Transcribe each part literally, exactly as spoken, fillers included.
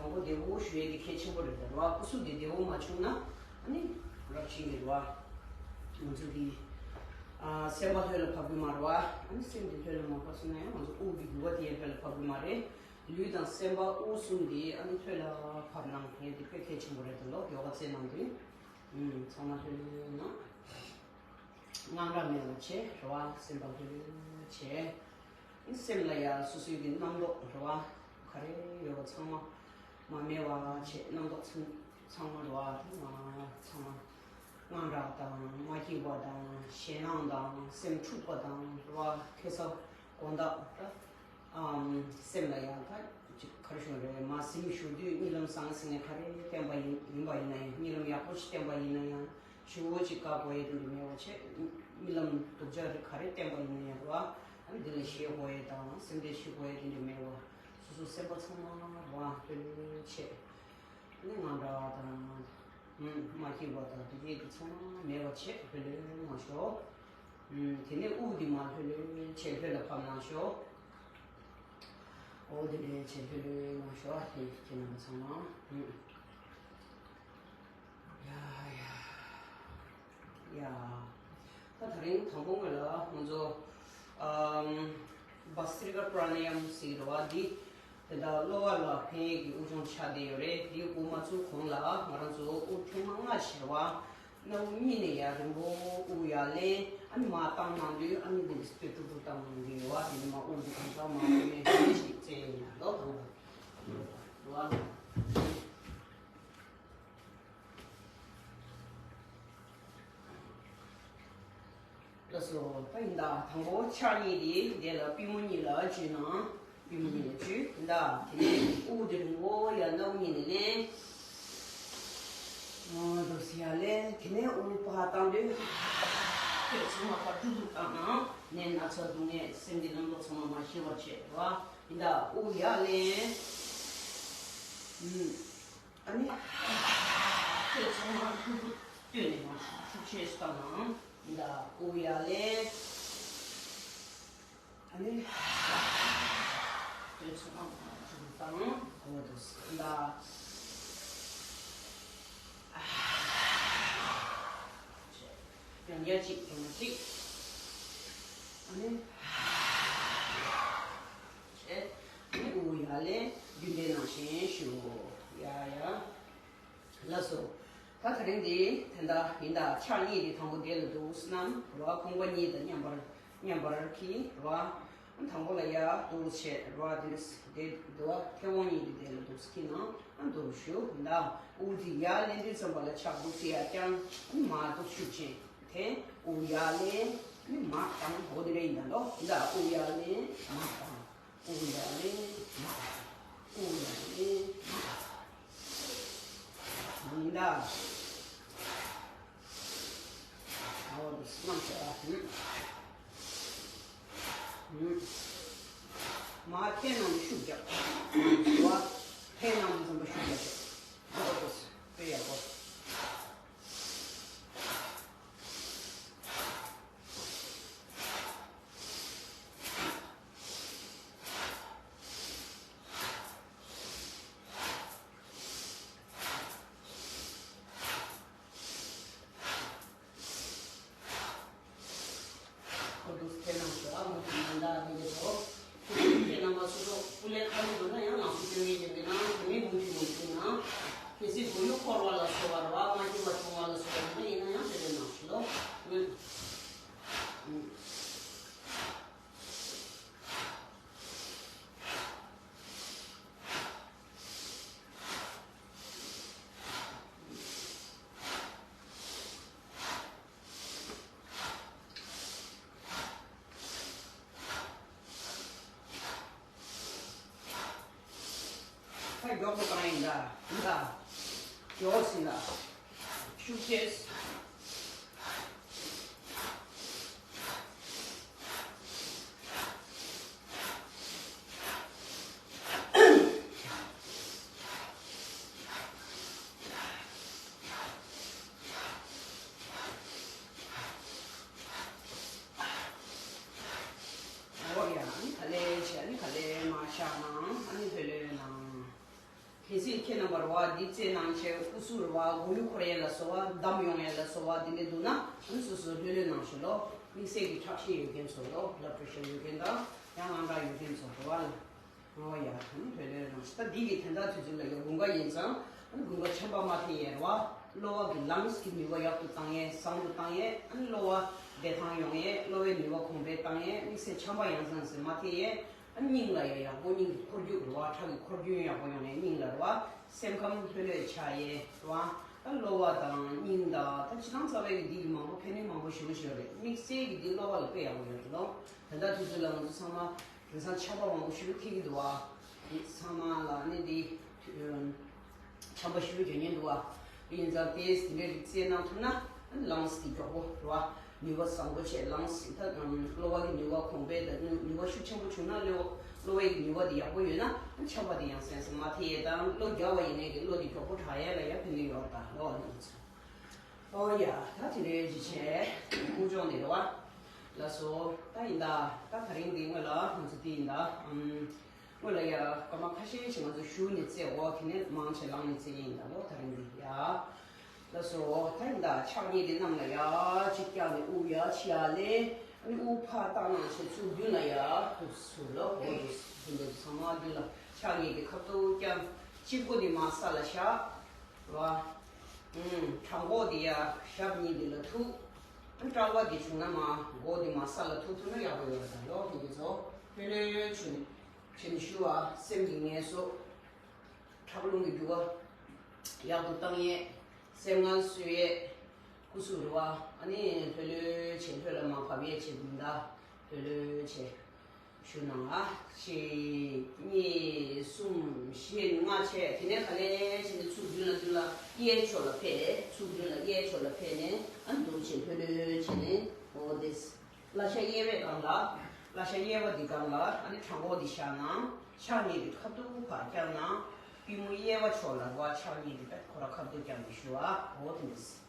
མང་པོ་བདེ་བོ་ཞུ་ཡས་དེ་གལ་ཆེན་པོ་རེད་ད་ར་བ། སྐུ་གཟུགས་དེ་བདེ་བོ་མ་བྱུང་ན་ཨ་ནི་རབ་ཆེན་གྱི་ར་བ། ང་ཚོ་གི་ཨ་སེམས་པ་ལྷོད་ལ་བབས་གི་མ་ར་བ། ཨ་ནི་སེམས་དེ་ལྷོད་ལ་མ་བབས་སོང་ན་ཡང་ང་ཚོ་དབུགས་ཀྱི་རྒྱུ་བ་དེ་ཡང་ལྷོད་ལ་བབས་གི་མ་རེད། ལུས་དང་སེམས་པ་དབུགས་གསུམ་དེ་ཨ་ནི་ལྷོད་ལ་བབས་གནང་ཡས་དེ་དཔེ་གལ་ཆེན་པོ་རེད་ད་ལོ། ཡོ་ག་རྩེད་གནང་དུས། ཨུམ། ཚང་མ་ལྷོད་ལྷོད་ན། དངངས་སྐྲག་མེད་པ་བྱས་རེད་བ། སེམས་པ་ལྷོད་ལྷོད་བྱས། སེམས་ལ་ཡ་སོ་སོའི་གི་རྣམ་རྟོག་རེད་བ། ག་རེ་ཡོད་པ་ཚང་མ་མ་སྨྲས་པ་བྱས། རྣམ་རྟོག་ཚང་ཚང་མ་རེད་བ། ཚང་མ་ཚང་མ་དངངས་སྐྲག་དང་མ་སྐྱིད་པ་དང་ཞེད་སྣང་དང་སེམས་འཁྲུགས་པ་དང་རེད་བ། ཁ་སང་དགོང་དག་ད། ཨམ། སེམས་ལ་ཡང་ད་ཅིག་ག་རེ་ཞུ་རེད། མ་གཟིམ་བཞུགས་དུས་གཉིད་ལམ་བཟང་ཟིན་ནས་ག་རེ་བསྟན་པ་ཡིན་ཡིན་པ་ཡིན་ན་ཡང་། གཉིད་ལམ་ཡག་པོ་ཞིག་བསྟན་པ་ཡིན་ན་ཡང་། ཞུ་བོ་ཅིག་བཀག་དགོས་ཡས་དེ་འདྲ་མེད་པ་བྱས། གཉིད་ལམ་སྡུག་ཅག་རེ་ག་རེ་བསྟན་པ་ཡིན་ན་ཡང་རེད་བ། ཨ་ནི་དེ་ལ་ཞེད་དགོས་ཡས་དང་སེམས་ཁྲལ་བྱེད་དགོས་ཡས་དེ་འདྲ་མེད་པ། སོ་སོ་སེམས་པ་ཚང་མ་རེད་བ་ལྷོད་ལྷོད་བྱས། ཨ་ནི་དངངས་སྐྲག་དང་། ཨུམ། མ་སྐྱིད་པ་དང་དེ་འདྲ་དེ་ཚང་མ་མེད་པ་བྱས་ལྷོད་ལྷོད་ངང་ཞོག་ཨུམ། དེ་ནས་དབུགས་འདི་མར་ལྷོད་ལྷོད་བྱས་ལྷོད་ལ་ཕབ་གནང་ཤོག་འོ་དེ་འདྲ་བྱས་ལྷོད་ལྷོད་ངང་ཞོག་ཨ་ཧེ་ཁྱེད་རྣམ་པ་ཚང་མ། ཨུམ། ཡ་ཡ་ཡ། ད་དེ་རིང་དང་པོ་ངོས་ལ་ང་ཚོ་ཨམ། བྷ་སི་ཏྲི་ཀ་པྲ་ན་ཡམ་ཟེར་གྱི་རེད་བ། འདི་དེ་འདྲ་གློ་བ་ལ་ཕན་ཡས་ཀྱི་དབུགས་སྦྱོང་ཆགས་བསྡད་ཡོད་རེད། འདི་འགོ་མ་ཚུགས་གོང་ལ་ང་རང་ཚོ་དབུགས་ཐེངས་མ་ལྔ་བྱས་པ། སྣ་བུག་གཉིས་ནས་ཡར་རིང་པོ་དབུགས་ཡར་ལེན། ཨ་ནི་མར་བཏང་གནང་དུས་ཨ་ནི་འདི་འདྲ་སི་ཏྲེ་ཊི་ཏྲུག་ཏྲུག་བཏང་གནང་གི་ཡོད་བ། དེ་ནི་མར་དབུགས་འདི་གང་དྲག་མར་ལེན་ནས་ཞིག་རྩེ་ཡིན་ན་ལོ་གང་བ། ལགས་སོ། ད་ཡིན་ད། དང་པོ་ཕྱག་གཉིས་དེ་དེ་ལ་པུས་མོ་གཉིས་ལ་འཇུས་ན། པུས་མོ་གཉིས་ལ་འཇུས་ཡིན་ད། དེ་ནས་དབུགས་དེ་རིང་པོ་ཡར་སྣ་བུག་གཉིས་ནས་ལེན། འོ་འདུག་སེ་ཡར་ལེན། དེ་ནས་དབུགས་ཕར་བཏང་དུས་ཁྱོད་ཚང་མ་ཕར་ཀྲུག་ཀྲུག་བཏང་ན་ནད་ན་ཚ་སྡུག་བསྔལ་སེམས་ཀྱི་རྣམ་རྟོག་ཚང་མ་མ་ཤི་བར་བྱེད་པ་ཡིན་ད། དབུགས་ཡར་ལེན། ཨ་ནི། ཁྱོད་ཚང་མ་ཐུག་ཐུག་སྟོད་ནས་མར་ཤུགས་ཆེ་བཏང་ན། འདི་དབུགས་ཡར་ལེན། ཨ་ནི། ཁྱོད་ཚང་མ་ཐུག་ཐུག་བཏང་། འོ་དེ་འདི། ཡང་བསྐྱར་གཅིག་ཡང་གཅིག་ཨ་ནི། ཨ་ནི་དབུགས་ཡར་ལེན། རྒྱུན་ལྡན་ནང་བཞིན་ཞུ། ཡ་ཡ། ལགས་སོ། ད་དེ་རིང་འདི་དེ་འདྲ་ཡིན་ད། ཕྱག་གཉིས་དེ་དང་པོ་དེ་ལ་འདུག་སེ་བསྣམས་རེད་བ། ཁོང་པ་གཉིས་དང་མཉམ་པར་མཉམ་པར་འཁྱེར་རེད་བ། དང་པོ་ལ་ཡ་འདུག་སེ་བྱས་རེད་བ། དེ་འདྲ་དེ་འདུག་བ། མཐེ་བོང་གཉིས་དེ་དེ་ལ་འདུག་སེ་འཁྱེར་ན་འདུག་སེ་བཞུགས། ཡིན་ད་དབུགས་འདི་ཡར་ལེན་དུས་ཙམ་པ་ལ་ཕྱག་འདུག་སེ་ཡར་བརྐྱངས། མར་འདུག་སེ་བཞུགས་བྱས། དེ་དབུགས་ཡར་ལེན། ཨ་ནི་མར་བཏང་། འོ་དེ་འདྲ་ཡིན་ད་ལོ། ཡིན་ད་དབུགས་ཡར་ལེན་མར་བཏང་། དབུགས་ཡར་ལེན་མར་བཏང་། དབུགས་ཡར་ལེན་མར་བཏང་། ཡིན་ད། འོ་དེ་སྣང་ཆ་ཨ། ཧུམ། ཧུམ། མར་འཐེན་ནང་ཤུགས་རྒྱབ། འོ། འཐེན་ནང་ཙམ་པ་ཤུགས་རྒྱབ། འོ་དེ་དཔེ་ཡག་པོ། ཁོ་ཚོ་ཁྱེད་རྣམ་ཚོ་ཨ་མོ་དང་ང་འདྲ་མི་འདུག་གོ། ཁྱེད་རྣམ་པ་སོ་སོ་སྐུ་ལས་ཁག་མི་འདུག་ན་ཡང་ང་ཚོ་སྐྱོན་གྱི་ཡོད་པས་ན་དེ་མིན་མུ་མཐུད་མུ་མཐུད་ན། གལ་སྲིད་མགོ་ཡུ་འཁོར་བ་ལ་སོགས་པ་རེད་བ། མ་སྐྱིད་པ་བྱུང་བ་ལ་སོགས་པ་ཡིན་ན་ཡང་དེ་འདྲ་གནང་ཞིག་ལོ། ཨུ། ཨུ། ད་མགྱོགས་པོ་བཏང་ཡིན་ད། ཡིན་ད། མགྱོགས་ཟིན་ད། ཤུགས་ཆེ། འོ་ཡ། ཨ་ནི་ག་ལེ་བྱས། ཨ་ནི་ག་ལེ་མར་བཞག་གནང་། ཨ་ནི་ལྷོད་ལྷོད་གནང་། ཡིན་སྲིད་ཁྱེད་རྣམ་པར་བ་འདི་རྩེད་གནང་བྱས་སྐུ་གཟུགས་ར་བ་མགོ་ཡུ་འཁོར་ཡས་ལ་སོགས་པ་འདམ་ཡོང་ཡས་ལ་སོགས་པ་འདི་འདྲ་འདུག་ན་ཨ་ནི་སོ་སོ་ལྷོད་ལྷོད་གནང་ཤོག་ལོ། དམིགས་བསལ་གྱི་ཁྲག་ཤེད་ཡོད་མཁན་ཚོ་ལོ། བླ་པྲེ་ཤར་ཡོད་མཁན་དང་ཡང་དངངས་སྐྲག་ཡོད་མཁན་ཚོ་ར་བ་ལ། ཨོ་ཡ། ཨ་ནི་ལྷོད་ལྷོད་གནང་ཤོག་ད་འདི་གི་དན་རྟགས་དུས་ཚོད་ལ་ཡ་དགུན་ཁ་ཡིན་ཙང་ཨ་ནི་དགུན་ཁ་ཆམ་པ་མ་ཐེབས་ཡས་ར་བ། གློ་བ་གི་ལངས་ཀྱི་ནུས་པ་ཡག་ཏུ་བཏང་ཡས་བཟང་དུ་བཏང་ཡས། ཨ་ནི་གློ་བ་བདེ་ཐང་ཡོང་ཡས། གློ་བའི་ནུས་པ་གོང་འཕེལ་བཏང་ཡས། དམིགས་བསལ་ཆམ་པ་ཡང་སང་སེ་མ་ཐེབས་ཡས། ཨ་ནི་སྙིང་ལ་ཡ་ཡག་པོ་སྙིང་གི་འཁོར་རྒྱུག་ར་བ། ཁྲག་གི་འཁོར་རྒྱུན་ཡག་པོ་ཡོང་ནས་སྙིང་ལ་ར་བ་སེམས་ཁམས་ལྷོད་ལྷོད་ཆགས་ཡས་ར་བ། ད་གློ་བ་དང་སྙིང་དང་ད་ཅི་ལང་ཚ་བའི་གི་འདི་གི་མང་པོ་ཕན་ནུས་མང་པོ་ཞེ་པོ་ཞིག་ཡོད་རེད། དམིགས་བསལ་གི་འདི་གློ་བ་ལ་དཔེ་ཡག་པོ་ཡོད་རེད་ལོ། ད་ལྟ་དུས་ཚོད་ལ་ང་ཚོ་ཚང་མ་དེང་སང་ཆམ་པ་མང་པོ་ཞེ་པོ་ཐེབས་ཀྱི་འདུག་བ། འདི་ཚང་མ་ལ་ནི་འདི་ཆམ་པ་ཞེ་པོ་རྒྱག་མཁན་འདུག་བ། དེ་ཡིན་ཙང་དེ་འདྲའི་རིགས་རྩེད་གནང་ཐུབ་ན་ལངས་དེ་མགྱོགས་པོ་རེད་བ། ནུས་པ་བཟང་པོ་བྱས་ལངས་ད་གློ་བ་གི་ནུས་པ་གོང་འཕེལ་དང་ནུས་པ་ཤུགས་ཆེན་པོ་བྱུང་ན་གློ་གློ་བའི་གི་ནུས་པ་དེ་ཡག་པོ་ཡོད་ན་ཆམ་པ་དེ་ཡང་སེང་སེ་མ་ཐེབས་ཡས་དང་གློ་རྒྱག་པ་ཡིན་ནའི་གི་གློ་དེ་མགྱོགས་པོ་དྲག་ཡས་ལ་ཡ་ཕན་ནུས་ཡོད་རེད་ད་གློ་བ་ནང་ཚོ། ཨོ་ཡ། ད་དེ་འདྲའི་ཅིག་བྱས་དཀོན་མཆོག་ནས་རེད་བ། ལགས་སོ། ད་ཡིན་ད། ད་དེ་རིང་འདི་སྔོན་ལ་ང་ཚོ་འདི་ཡིན་ད། ཨམ། སྔོན་ལ་ཡ་སྐར་མ་ཁ་ཤས་ཤིག་ང་ཚོ་བཞུགས་ནས་རྩེ་འོ་དེ་ནས་མང་ཆེ་ལངས་ནས་རྩེ་ཡིན་ད་ལོ་དེ་རིང་འདི་ཡ། ལགས་སོ། ད་ཡིན་ད་ཕྱག་གཉིས་འདི་གནམ་ལ་ཡ་གཅིག་བརྐྱངས་ནས་དབུགས་ཡ་ཕྱི་ཡ་ལེན། ཨ་ནི་དབུགས་ཕར་བཏང་གནང་བྱས་ཚུར་མདུན་ལ་ཡ་ཚུར་ལོ་འོ་འདུག་འདུག་ཚང་མ་མདུན་ལ་ཕྱག་གཉིས་འདི་ཁ་ཐུག་བརྐྱངས། གཅིག་པོ་འདི་མར་ས་ལ་བཞག་བ། ཨུམ། བྲང་ཁོག་འདི་ཡ་ཞབས་གཉིས་འདི་ལ་ཐུག་ཨ་ནི་སྐྲག་པ་འདི་བྱུང་ན་མར་མགོ་འདི་མར་ས་ལ་ཐུག་ཐུབ་ན་ཡག་པོ་ཡོད་རེད་ད་ལོ་དེ་གི་ཚོ་ལྷོད་ལྷོད་བྱུང་ནས་བྱས་ནས་ཞུ་བ། སེམས་ཀྱི་ངལ་གསོ། ཁྲག་རླུང་གི་རྒྱུ་བ་ཡག་ཏུ་བཏང་ཡས། སེམས་ངལ་གསོ་ཡས། སྐུ་གཟུགས་རེད་བ། ཨ་ནི་ལྷོད་ལྷོད་བྱས་ལྷོད་ལ་མར་བབས་ཡས་བྱས་འདུག་ད་ལྷོད་ལྷོད་བྱས། ཞུ་ན་ཨ། གཅིག་གཉིས། གསུམ། བཞི། ལྔ་བྱས། དེ་ནས་ག་ལེ་བྱས་ནས་ཚུར་མདུན་ལ་མདུན་ལ་གཡས་ཕྱོགས་ལ་ཕེབས། ཚུར་མདུན་ལ་གཡས་ཕྱོགས་ལ་ཕེབས་ནས་ཨ་འདུག་བྱས་ལྷོད་ལྷོད་བྱས་ནས་འོ་དེ། བརླ་ཤ་གཡས་པའི་སྒང་ལ། བརླ་ཤ་གཡས་པ་འདི་སྒང་ལ་ཨ་ནི་བྲང་ཁོག་འདི་བཞག་ན། ཕྱག་གཉིས་འདི་ཁ་ཐུག་ཕར་བརྐྱངས་ན། པུས་མོ་གཡས་པ་ཕྱོགས་ལ་རེད་བ། ཕྱག་གཉིས་འདི་ཁོ་ར་ཁ་ཐུག་བརྐྱངས་ནས་ཞུ་ཨ། འོ་དེ་འདུག་སེ།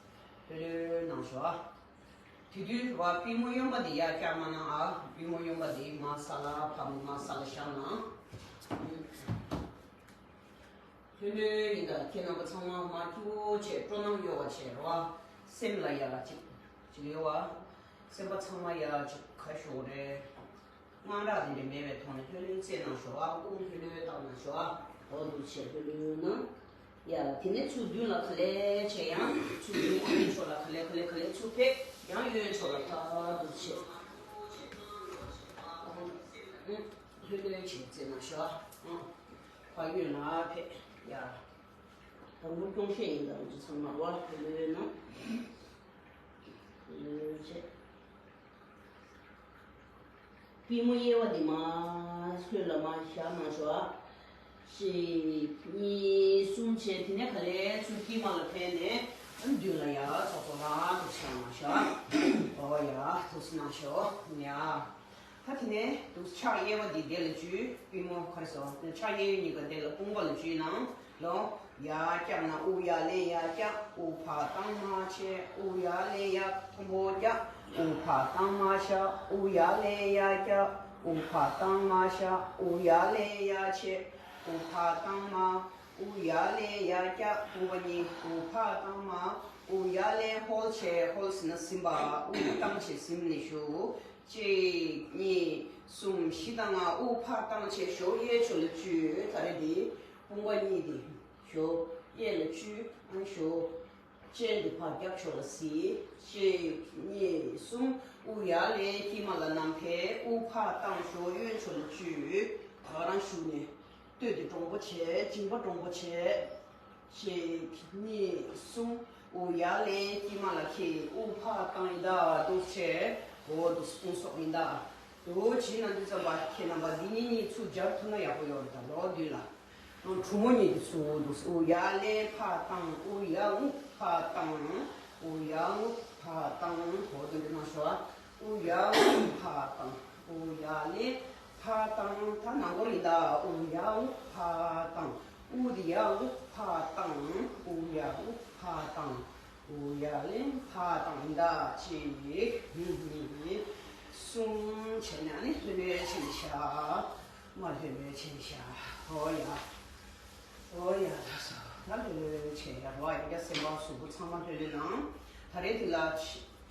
ལྷོད་ལྷོད་གནང་ཤོག་ཨ། དེ་དུས་བ་པུས་མོ་གཡོན་པ་འདི་ཡར་བཀྱག་མ་གནང་ཨ། པུས་མོ་གཡོན་པ་འདི་མར་ས་ལ་ཕབ་ནས་མར་ས་ལ་བཞག་གནང་། ལྷོད་ལྷོད་ཡིན་ད། ཁྱེད་རྣམ་པ་ཚང་མ་མར་སྐྱིད་པོ་བྱས་སྤྲོ་སྣང་གཡོ་བ་བྱས་རོགས་ཨ། སེམས་ལ་ཡ་ཅིག་ཅིག་གཡོ་བ། སེམས་པ་ཚང་མ་ཡ་ཅིག་ཁ་ཤོག་རེད། དངངས་སྐྲག་དེ་འདྲ་མེད་པའི་ཐོག་ནས་ལྷོད་ལྷོད་རྩེ་གནང་ཤོག་ཨ། དབུགས་ལྷོད་ལྷོད་བཏང་གནང་ཤོག་ཨ། འོ་འདུག་བྱས་ལྷོད་ལྷོད་གནང་། ཡ། དེ་ནས་ཚུར་མདུན་ལ་ག་ལེ་བྱས་ཡང་ཚུར་མདུན་གཡས་ཕྱོགས་ལ་ག་ལེ་ག་ལེ་ག་ལེ་ཚུར་ཕེབས། ཡང་གཡོན་ཕྱོགས་ལ་ཕར་འདུག་བྱས། ཨ། ལྷོད་ལྷོད་བྱས་རྩེ་གནང་ཤོག་ཨ། ཕར་གཡོན་ལ་ཕེབས། ཡ། དང་པོ་སྐྱོང་བཤད་ཡིན་ད། ང་ཚོ་ཚང་མ་བ་ལྷོད་ལྷོད་གནང་། ལྷོད་ལྷོད་བྱས། པུས་མོ་གཡས་པ་འདི་མར་ལྷོད་ལ་མར་བཞག་གནང་ཤོག་ཨ། གཅིག་གཉིས། གསུམ་བྱས། དེ་ནས་ག་ལེ་ཚུར་དཀྱིལ་མ་ལ་ཕེབས་ནས་མདུན་ལ་ཡ་ཚོགས་ཚོགས་ལ་འདུག་བཞག་གནང་ཤོག་ཨ། འོ་ཡ་འདུག་སེ་གནང་ཤོག་ཡ། ད་དེ་ནས་འདུག་ཕྱག་གཡས་པ་འདི་དེ་ལ་འཇུས། པུས་མོ་ག་རེ་ཟེར་བ། ཕྱག་གཡས་གཡོན་གཉིས་ཀ་དེ་ལ་དཔུང་པ་ལ་འཇུས་གནང་ལོ། ཡར་བཀྱག་ན་དབུགས་ཡར་ལེན་ཡར་བཀྱག་དབུགས་ཕར་བཏང་མར་བྱས། དབུགས་ཡར་ལེན་ཡར་མཐོན་པོ་བཀྱག་དབུགས་ཕར་བཏང་མར་བཞག་དབུགས་ཡར་ལེན་ཡར་བཀྱག་དབུགས་ཕར་བཏང་མར་བཞག་དབུགས་ཡར་ལེན་ཡར་བྱས། དབུགས་ཕར་བཏང་མར། དབུགས་ཡར་ལེན་ཡར་བཀྱག་དཔུང་པ་གཉིས། དབུགས་ཕར་བཏང་མར། དབུགས་ཡར་ལེན་ཧོལ་བྱས། ཧོལ་ཟེར་ན་ཟིན་པ། དབུགས་བཏང་བྱས་ཟིན་ནས་བཞུགས། གཅིག་གཉིས། གསུམ། བཞི་དང་ལྔ། དབུགས་ཕར་བཏང་བྱས་ཞོགས་གཡས་ཕྱོགས་ལ་བཅུག་ད་རེས་འདི་དཔུང་པ་གཉིས་འདི་ཞོགས་གཡས་ལ་བཅུག་ཨ་ནི་ཞོགས་སྤྱན་འདི་ཕར་རྒྱབ་ཕྱོགས་ལ་གཟིགས། གཅིག་གཉིས། གསུམ། དབུགས་ཡར་ལེན། དཀྱིལ་མ་ལ་བསྣམས། ཕེབས། དབུགས་ཕར་བཏང་ཞོགས་གཡོན་ཕྱོགས་ལ་བཅུག་ད་ག་རང་བཞུགས་ནས་སྟོད་འདི་དྲང་པོ་བྱས། མཇིང་པ་དྲང་པོ་བྱས། གཅིག་གཉིས། གསུམ། དབུགས་ཡར་ལེན། དཀྱིལ་མ་ལ་འཁྱེར། དབུགས་ཕར་བཏང་ཡིན་ད། འདུག་བྱས། འོ་འདུག་དཔུང་སོགས་ཡིན་ད། འདུག་བྱས་ན་འདི་ཙམ་པ་ཁྱེད་རྣམ་པ་འདི་གཉིས་གཉིས་ཚུར་སྦྱར་ཐུབ་ན་ཡག་པོ་ཡོད་རེད་ད་ལོ་འདི་ལ། གྲུ་མོ་གཉིས་ཀྱི་ཚུར་འདུག་དབུགས་ཡར་ལེན་ཕར་བཏང་། དབུགས་ཡར་རྔུབ་ཕར་བཏང་། དབུགས་ཡར་རྔུབ་ཕར་བཏང་། འོ་དེ་འདྲ་གནང་ཤོག་དབུགས་ཡར་རྔུབ་ཕར་བཏང་། དབུགས་ཡར་ལེན་ཕར་བཏང་། ད་ནང་སྐོར་ཡིན་ད། དབུགས་ཡར་རྔུབ་ཕར་བཏང་། དབུགས་འདི་ཡར་རྔུབ་ཕར་བཏང་། དབུགས་ཡར་རྔུབ་ཕར་བཏང་། དབུགས་ཡར་ལེན་ཕར་བཏང་ཡིན་ད། གཅིག་གཉིས། གསུམ་བྱས་ནས་ཨ་ནི་ལྷོད་ལྷོད་བྱས་ནས་བཞག་མར་ལྷོད་ལྷོད་བྱས་ནས་བཞག་འོ་ཡ། ཨོ་ཡ་ལགས་སོ། ད་ལོས་ལོས་བྱས་ཡ་རོ། ཡ་སེམས་པ་གཟུགས་པོ་ཚང་མ་ལྷོད་ལྷོད་གནང་། ད་རེས་དེ་ལ་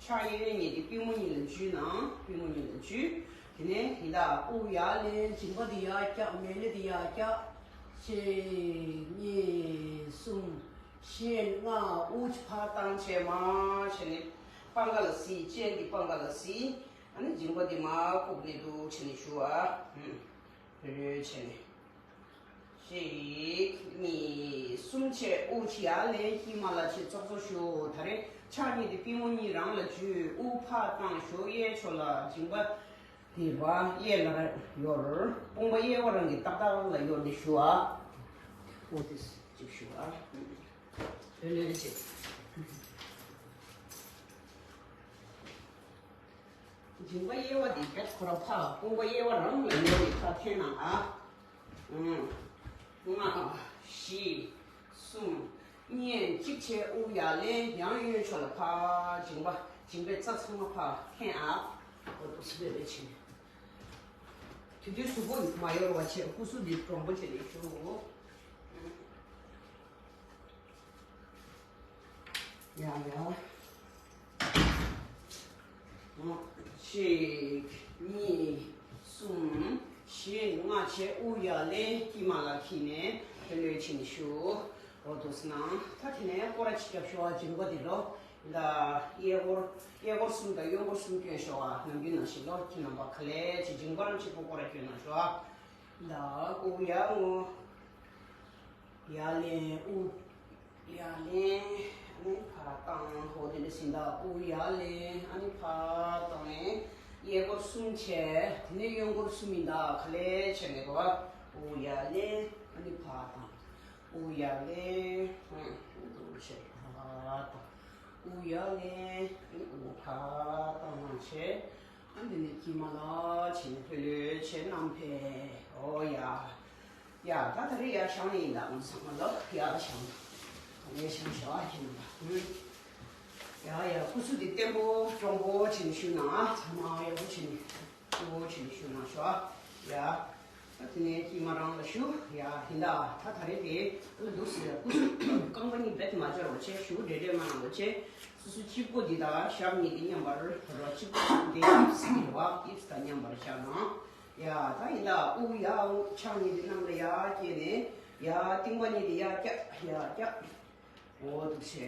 ཕྱག་གཡས་གཡོན་གཉིས་དེ་པུས་མོ་གཉིས་ལ་འཇུས་གནང་། པུས་མོ་གཉིས་ལ་འཇུས། དེ་ནས་ཡིན་ད་དབུགས་ཡར་ལེན། མཇིང་པ་དེ་ཡར་བཀྱག་མལ་ལེ་དེ་ཡར་བཀྱག་གཅིག་གཉིས། གསུམ། བཞི། ལྔ། དབུགས་ཕར་བཏང་བྱས་མར་བྱས་ནས་པང་ཁ་ལ་གཟིགས། སྤྱན་དེ་པང་ཁ་ལ་གཟིགས། ཨ་ནི་མཇིང་པ་དེ་མར་བཀུག་ནས་འདུག་བྱས་ནས་བཞུགས་ཨ། ལོས་ལོས་བྱས་ནས། གཅིག་གཉིས། གསུམ་བྱས། དབུགས་ཕྱི་ཡར་ལེན། དཀྱིལ་མ་ལ་ཕྱིན། ཙོག་ཙོག་བཞུགས། ད་རེས་ཕྱག་གཉིས་དེ་པུས་མོ་གཉིས་རང་ལ་འཇུས། དབུགས་ཕར་བཏང་། གཞོགས་གཡས་ཕྱོགས་ལ། མཇིང་པ་དེ་བ་གཡས་ལ་ཡོར། དཔུང་པ་གཡས་པ་རང་གི་ཏག་ཏག་ལ་ཡོར་ནས་བཞུགས་ཨ། འོ་དེ་གཅིག་བཞུགས་ཨ། ལོས་ལོས་བྱས། མཇིང་པ་གཡས་པ་དེ་བེད་ཁོ་ར་ཕར། དཔུང་པ་གཡས་པ་རང་ལ་ཡོར་ནས་ཕར་འཐེན་གནང་ཨ། ལྔ། བཞི། གསུམ། གཉིས། གཅིག་བྱས། དབུགས་ཡར་ལེན། ཡང་གཡོན་ཕྱོགས་ལ་ཕར། མཇིང་པ་མཇིང་པའི་རྩ་ཚང་མ་ཕར་འཐེན་ཨ། འོ་དེ་སུ་བེད་བེད་བྱས་ནས། དེ་དུས་གཟུགས་པོ་མ་ཡོར་བ་བྱས། སྐུ་གཟུགས་འདི་དྲང་པོ་བྱས་ནས་བཞུགས། ཡ་ཡ། གཅིག་གཉིས། གསུམ། བཞི། ལྔ་བྱས། དབུགས་ཡར་ལེན། དཀྱིལ་མ་ལ་འཁྱིལ་ནས་ལྷོད་ལྷོད་བྱས་ནས་བཞུགས། འོ་འདུག་སེ་གནང་། ད་དེ་ནས་སྐོར་ར་གཅིག་བརྒྱབ་ཤོག་ཨ། མཇིང་པ་འདི་ལོ། ད་གཡས་སྐོར་གཡས་སྐོར་གསུམ་དང་གཡོན་སྐོར་གསུམ་བསྐྱོན་ཤོག་ཨ། ནམ་རྒྱུན་ནང་བཞིན་ལོ། ཁྱེད་རྣམ་པ་ག་ལེ་ཅིག་མཇིང་པ་རང་གཅིག་པོ་སྐོར་ར་བསྐྱོན་གནང་ཤོག་ཨ། ད་དབུགས་ཡར་ངོ་། ཡར་ལེན། དབུགས་ཡར་ལེན། ཨ་ནི་ཕར་བཏང་། འོ་དེ་འདྲ་ཟིན་ད། དབུགས་ཡར་ལེན། ཨ་ནི་ཕར་བཏང་ནས་གཡས་སྐོར་གསུམ་བྱས། དེ་ནས་གཡོན་སྐོར་གསུམ་ཡིན་ད། ག་ལེ་བྱས་ནས་གོ། དབུགས་ཡར་ལེན། ཨ་ནི་ཕར་བཏང་། དབུགས་ཡར་ལེན། ཨ་ནི་འདུག་བྱས་ཕར་བཏང་། དབུགས་ཡར་ལེན། ཨ་ནི་དབུགས་ཕར་བཏང་བྱས། ཨ་འདི་ནས་དཀྱིལ་མ་ལ་བྱས་ནས་ལྷོད་ལྷོད་བྱས་གནང་ཕེ། ཨོ་ཡ། ཡ་ད་ད་རེས་ཡར་བཞེངས་ནས་ཡིན་ད། ང་ཚང་མ་ལོ་ཡར་བཞེངས། ད་ངས་བཞེངས་བཞག་ཨ་ཁྱེད་རྣམ་པ། ཡ་ཡ། སྐུ་གཟུགས་འདི་བརྟན་པོ་སྤྲང་པོ་བྱས་ནས་བཞུགས་གནང་ཨ། ཚང་མ་ཡག་པོ་བྱས་ནས་སྤྲང་པོ་བྱས་ནས་བཞུགས་གནང་ཤོག་ཨ། ཡ། ད་དེ་ནས་དཀྱིལ་མ་རང་ལ་བཞུགས། ཡ་ཡིན་ད། ད་ད་རེས་དེ་ལ་འདུག་སེ་སྐུ་གཟུགས་རྐང་པ་གཉིས་རྦད་མ་སྦྱར་བ་བྱས། གཞུ་བྲེ་བྲེ་མ་གནང་བ་བྱས། སོ་སོའི་དཔྱི་མགོ་འདི་དང་ཞབས་གཉིས་འདི་མཉམ་པར་རོ། དཔྱི་མགོ་འདི་ཨིབས་ཟེར་བ། ཨིབས་དང་མཉམ་པར་བཞག་གནང་། ཡ་ད་ཡིན་ད། དབུགས་ཡར། དབུགས་ཕྱག་གཉིས་འདི་གནམ་ལ་ཡར་བསྐྱེད་ནས། ཡ་རྟིང་པ་གཉིས་འདི་ཡར་བཀྱག་ཡར་བཀྱག་འོ་འདུག་སེ་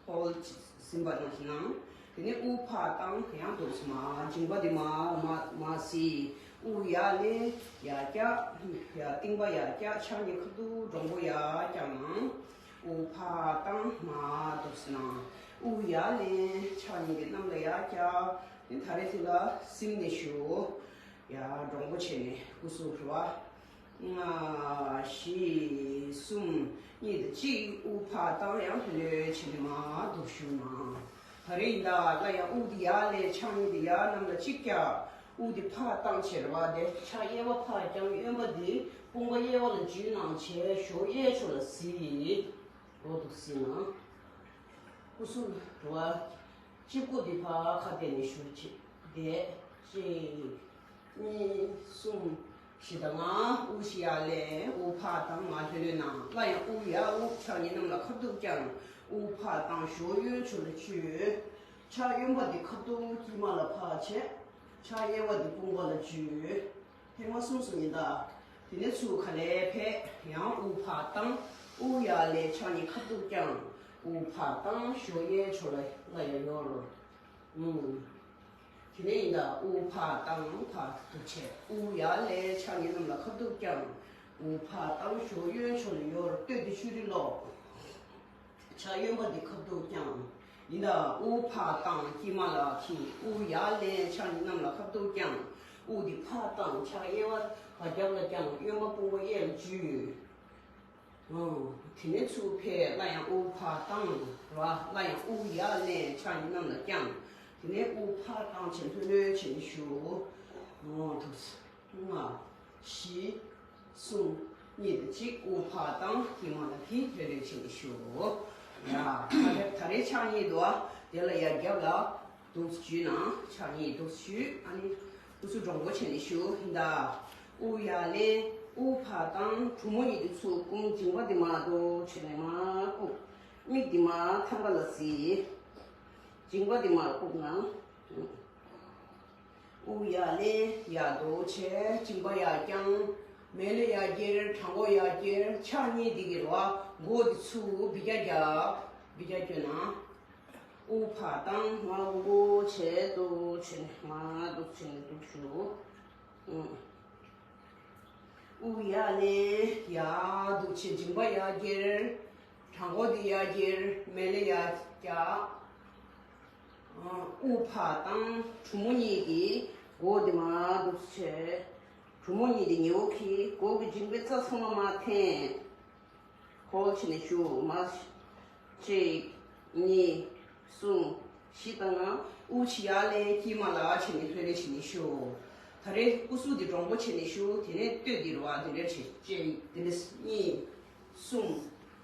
ཧོལ་ཟིན་པ་ནང་བཞིན་གནང་། དེ་ནས་དབུགས་ཕར་བཏང་། ཡང་འདུག་སེ་མར། མཇིང་པ་འདི་མར་མར་མར་གཟིགས། དབུགས་ཡར་ལེན། ཡར་བཀྱག་ཡ་རྟིང་པ་ཡར་བཀྱག་ཕྱག་གཉིས་ཁ་ཐུག་འདྲོང་པོ་ཡར་བཀྱག་གནང་། དབུགས་ཕར་བཏང་། མར་འདུག་སེ་གནང་། དབུགས་ཡར་ལེན། ཕྱག་གཉིས་འདི་གནམ་ལ་ཡར་བཀྱག་དེ་ད་རེས་དེ་ལ་ཟིན་ནས་བཞུགས། ཡ་འདྲོང་པོ་བྱས་ནས་སྐུ་གཟུགས་རེད་བ། ལྔ། བཞི། གསུམ། གཉིས་དང་གཅིག་དབུགས་ཕར་བཏང་། ཡང་ལྷོད་ལྷོད་བྱས་ནས་མར་འདུག་བཞུགས་གནང་། ད་རེས་ཡིན་ད། སླར་ཡང་དབུགས་འདི་ཡར་ལེན། ཕྱག་གཉིས་འདི་ཡར་གནམ་ལ་གཅིག་བཀྱག་དབུགས་འདི་ཕར་བཏང་བྱས་རེད་བ། དེ་ཕྱག་གཡས་པ་ཕར་བརྐྱངས། གཡོན་པ་འདི་དཔུང་པ་གཡས་པ་ལ་འཇུས་གནང་བྱས། གཞོགས་གཡས་ཕྱོགས་ལ་གཟིགས། འོ་འདུག་སེ་གནང་། སྐུ་གཟུགས་རེད་བ། དཔྱི་མགོ་འདི་ཕར་ཁ་གཏད་ནས་བཞུགས་བྱས། བསྡད། གཅིག་གཉིས། གསུམ། བཞི་དང་ལྔ། དབུགས་ཕྱི་ཡར་ལེན། དབུགས་ཕར་བཏང་། མར་ལྷོད་ལྷོད་གནང་། སླར་ཡང་དབུགས་ཡར། དབུགས་ཕྱག་གཉིས་གནམ་ལ་ཁ་ཐུག་བརྐྱངས། དབུགས་ཕར་བཏང་། གཞོགས་གཡོན་ཕྱོགས་ལ་འཇུས། ཕྱག་གཡོན་པ་འདི་ཁ་ཐུག་དཀྱིལ་མ་ལ་ཕར་བྱས། ཕྱག་གཡས་པ་འདི་དཔུང་པ་ལ་འཇུས། ཐེངས་མ་གསུམ་གསུམ་ཡིན་ད། དེ་ནས་ཚུར་ག་ལེར་ཕེབས། ཡང་དབུགས་ཕར་བཏང་། དབུགས་ཡར་ལེན། ཕྱག་གཉིས་ཁ་ཐུག་བརྐྱངས། དབུགས་ཕར་བཏང་། གཞོགས་གཡས་ཕྱོགས་ལ་སླར་ཡང་ཡོར། ཨུམ། དེ་ནས་ཡིན་ད། དབུགས་ཕར་བཏང་། ཕར་འདུག་བྱས། དབུགས་ཡར་ལེན། ཕྱག་གཉིས་གནམ་ལ་ཁ་ཐུག་བརྐྱངས། དབུགས་ཕར་བཏང་། གཞོགས་གཡོན་ཕྱོགས་ལ་ཡོར། སྟོད་འདི་ཕྱི་རུ་ལོག་ཕྱག་གཡོན་པ་འདི་ཁ་ཐུག་བརྐྱངས། ཡིན་ད། དབུགས་ཕར་བཏང་། དཀྱིལ་མ་ལ་འཁྱིལ། དབུགས་ཡར་ལེན། ཕྱག་གཉིས་གནམ་ལ་ཁ་ཐུག་བརྐྱངས། དབུགས་འདི་ཕར་བཏང་། ཕྱག་གཡས་པ་བ་རྒྱབ་ལ་བརྐྱངས། གཡོན་པ་དཔུང་པ་གཡས་ལ་འཇུས། ཨོ། དེ་ནས་ཚུར་ཕེབས། སླར་ཡང་དབུགས་ཕར་བཏང་། ར། སླར་ཡང་དབུགས་ཡར་ལེན། ཕྱག་གཉིས་གནམ་ལ་བརྐྱངས། དེ་ནས་དབུགས་ཕར་བཏང་བྱས་ལྷོད་ལྷོད་བྱས་ནས་བཞུགས། ཨོ་འདུག་སེ། ལྔ། བཞི། གསུམ། གཉིས་དང་གཅིག་དབུགས་ཕར་བཏང་། དཀྱིལ་མ་ལ་འཁྱིལ། ལྷོད་ལྷོད་བྱས་ནས་བཞུགས། ཡ། ད་རེས་ད་རེས་ཕྱག་གཉིས་འདུག་ཨ། དེ་ལ་ཡ་རྒྱབ་ལ་འདུག་སེ་འཇུས་ན། ཕྱག་གཉིས་འདུག་སེ་འཇུས། ཨ་ནི་སྐུ་གཟུགས་འདྲོང་པོ་བྱས་ནས་བཞུགས། ཡིན་ད། དབུགས་ཡར་ལེན། དབུགས་ཕར་བཏང་། གྲུ་མོ་གཉིས་དེ་ཚུར་བསྐུམ། མཇིང་པ་འདི་མར་འདུག་བྱས་ནས་མར་བཀུག་མིག་འདི་མར་ཐང་ག་ལ་གཟིགས། མཇིང་པ་འདི་མར་བཀུག་ན། དབུགས་ཡར་ལེན། ཡར་འདུག་བྱས། མཇིང་པ་ཡར་བརྐྱང་། མལ་ལེ་ཡར་འཁྱེར། བྲང་ཁོག་ཡར་འཁྱེར། ཕྱག་གཉིས་འདི་གི་ར་བ་མགོ་འདི་ཚུར་འབུད་རྒྱག་རྒྱག་འབུད་རྒྱག་བསྐྱོན་ན། དབུགས་ཕར་བཏང་། མར་འགུག་བྱས་འདུག་བྱས་ནས་མར་འདུག་བྱས་ནས་འདུག་ཞུ། དབུགས་ཡར་ལེན། ཡར་འདུག་བྱས། མཇིང་པ་ཡར་འཁྱེར། བྲང་ཁོག་འདི་ཡར་འཁྱེར། མལ་ལེ་ཡར་བཀྱག་དབུགས་ཕར་བཏང་། གྲུ་མོ་གཉིས་ཀྱི་མགོ་འདི་མར་འདུག་བྱས། གྲུ་མོ་གཉིས་འདི་ཉེ་བོ་འཁྱེར། མགོ་གི་མཇིང་པའི་རྩ་ཚང་མ་མར་འཐེན། ཧོལ་བྱས་ནས་ཞུ། མར་གཅིག་གཉིས། གསུམ། བཞི་བཏང་། དབུགས་ཕྱི་ཡར་ལེན། དཀྱིལ་མ་ལ་བྱས་ནས་ལྷོད་ལྷོད་བྱས་ནས་ཞུ། ད་རེས་སྐུ་གཟུགས་འདི་འདྲོང་པོ་བྱས་ནས་ཞུ། དེ་ནས་སྟོད་འདི་ར་བ་འདི་འདྲ་བྱས། གཅིག་དེ་ནས་གཉིས། གསུམ།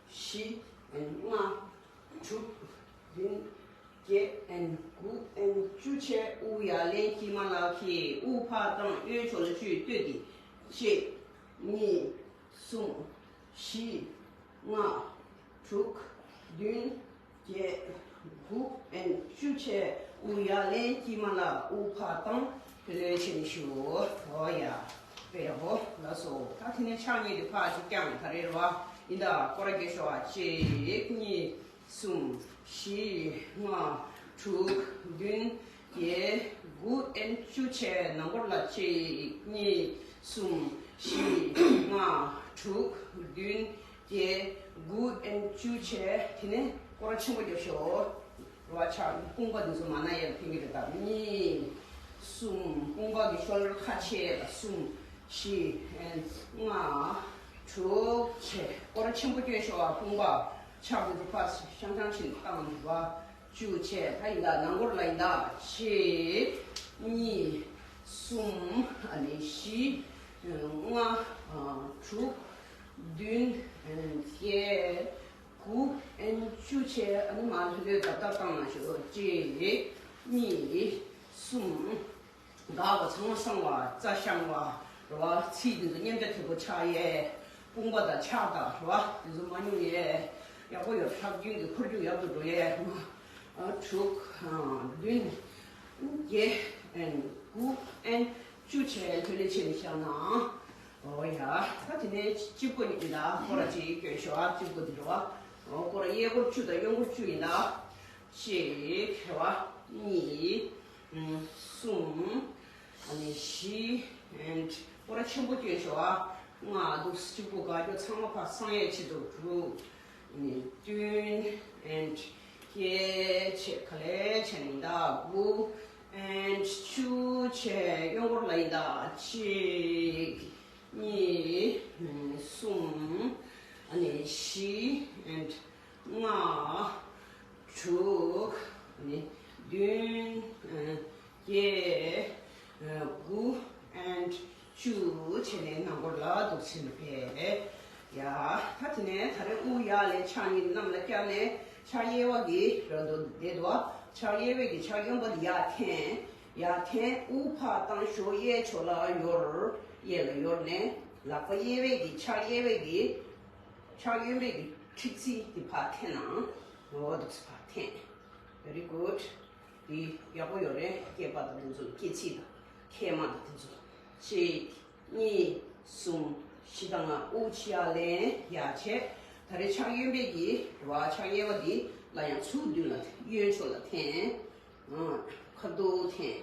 བཞི། ལྔ། དྲུག་བདུན། བརྒྱད། དགུ། བཅུ་བྱས། དབུགས་ཡར་ལེན། དཀྱིལ་མ་ལ་འཁྱེར། དབུགས་ཕར་བཏང་། གཡོན་ཕྱོགས་ལ་བཅུག་སྟོད་འདི། གཅིག་གཉིས། གསུམ། བཞི། ལྔ། དྲུག་བདུན། བརྒྱད། དགུ། བཅུ་བྱས། དབུགས་ཡར་ལེན། དཀྱིལ་མ་ལ། དབུགས་ཕར་བཏང་། དེ་ལས་བྱས་ནས་ཞུ། འོ་ཡ། དཔེ་ཡག་པོ་ལགས་སོ། ད་དེ་ནས་ཕྱག་གཉིས་དེ་ཕར་ཅིག་བརྐྱངས། ད་རེད་ར་བ། ཡིན་ད། སྐོར་ར་རྒྱག་ཤོག་ཨ། གཅིག་གཉིས། གསུམ། བཞི། ལྔ། དྲུག་བདུན། བརྒྱད། དགུ། བཅུ་བྱས། ནང་སྐོར་ལ་གཅིག་གཉིས། གསུམ། བཞི། ལྔ། དྲུག་བདུན། བརྒྱད། དགུ། བཅུ་བྱས། དེ་ནས་སྐོར་ར་ཆེན་པོ་རྒྱབ་ཤོག་ར་བ། ཕྱག་དཔུང་པ་འདི་ཚོ་མ་ན་ཡར་འཕེན་གྱི་རེད་ད། གཉིས། གསུམ། དཔུང་པ་གི་ཤོལ་ཌར་ཁ་ཕྱེ་ལ། གསུམ། བཞི། ལྔ། དྲུག་བྱས། སྐོར་ར་ཆེན་པོ་བསྐྱོན་ཤོག་ཨ། དཔུང་པ་ཕྱག་འདི་ཚོ་ཕར་ཤང་ཤང་ཕྱིན་བཏང་བ། བཅུ་བྱས། ད་ཡིན་ད། ནང་སྐོར་ལ་ཡིན་ད། གཅིག་གཉིས། གསུམ། ཨ་ནི་བཞི། ལྔ། དྲུག་བདུན། བརྒྱད། དགུ། བཅུ་བྱས། ཨ་ནི་མར་ལྷོད་ལྷོད་བརྡབ་བརྡབ་བཏང་ན་ཞུ། གཅིག་གཉིས། གསུམ། འགག་པ་ཚང་མ་སངས་པ། རྩ་ཤང་པ་ར་བ། ཚིགས་འདི་ཚོ་མཉམ་འཇོག་དོད་པོ་ཆགས་ཡས། དཔུང་པ་དང་ཕྱག་དང་ར་བ་འདི་ཚོ་མ་ཉུང་ཡས། ཡག་པོ་ཡོད། ཁྲག་རྒྱུན་གྱི་འཁོར་རྒྱུག་ཡག་ཏུ་འགྲོ་ཡས། ལྔ། དྲུག་བདུན། བརྒྱད། དགུ། བཅུ་བྱས། ལྷོད་ལྷོད་བྱས་ནས་བཞག་ན། འོ་ཡ། ད་དེ་ནས་གཅིག་པོ་གཉིས་ལ་སྐོར་ར་གཅིག་བསྐྱོན་ཤོག་ཨ། གཅིག་པོ་འདི་འགྲོ་བ། འོ་སྐོར་ར་གཡས་སྐོར་བཅུ་དང་གཡོན་སྐོར་བཅུ་ཡིན་ད། གཅིག་ར་བ། གཉིས། གསུམ། ཨ་ནི་བཞི། སྐོར་ར་ཆེན་པོ་བསྐྱོན་ཤོག་ཨ། ལྔ། འདུག་གཅིག་པོ་དགའ་སྐྱོ་ཚང་མ་ཕར་སངས་ཡས་ཆེད་དུ། དྲུག་ཨ་ནི་བདུན། བརྒྱད་བྱས། ག་ལེ་བྱས་ནས་ད། དགུ། བཅུ་བྱས། གཡོན་སྐོར་ལ་ཡིན་ད། གཅིག་གཉིས། གསུམ། ཨ་ནི་བཞི། ལྔ། དྲུག་ཨ་ནི་བདུན། བརྒྱད། དགུ། བཅུ་བྱས་ནས་ནང་སྐོར་ལ་འདུག་ཕྱིན་པས། ཡ། ད་དེ་ནས་ད་རེས་དབུགས་ཡར་ལེན། ཕྱག་གཉིས་གནམ་ལ་བཀྱགས་ནས་ཕྱག་གཡས་པ་གི་ར་འདུག་བསྡད་འདུག་ཕྱག་གཡས་པའི་གི་ཕྱག་གཡོན་པ་འདི་ཡར་འཐེན། ཡར་འཐེན། དབུགས་ཕར་བཏང་། གཞོགས་གཡས་ཕྱོགས་ལ་ཡོར། གཡས་ལ་ཡོར་ནས་ལག་པ་གཡས་པའི་གི་ཕྱག་གཡས་པའི་གི་ཕྱག་གཡོན་པའི་གི་མཁྲིག་ཚིགས་འདི་ཕར་འཐེན་ན། འོ་འདུག་སེ་ཕར་འཐེན། Very good. འདི་ཡག་པོ་ཡོད་རེད། སྐེད་པ་དང་འདི་ཚོ། སྐེ་ཚིགས་དང་མཁལ་མ་དང་འདི་ཚོ། གཅིག་གཉིས། གསུམ། བཞི་དང་ལྔ། དབུགས་ཕྱི་ཡར་ལེན། ཡར་བྱས། ད་རེས་ཕྱག་གཡོན་པའི་གི་ར་བ། ཕྱག་གཡས་པ་འདི་ལ་ཡང་ཚུར་མདུན་ལ། གཡོན་ཕྱོགས་ལ་འཐེན། ཁ་ཐུག་འཐེན།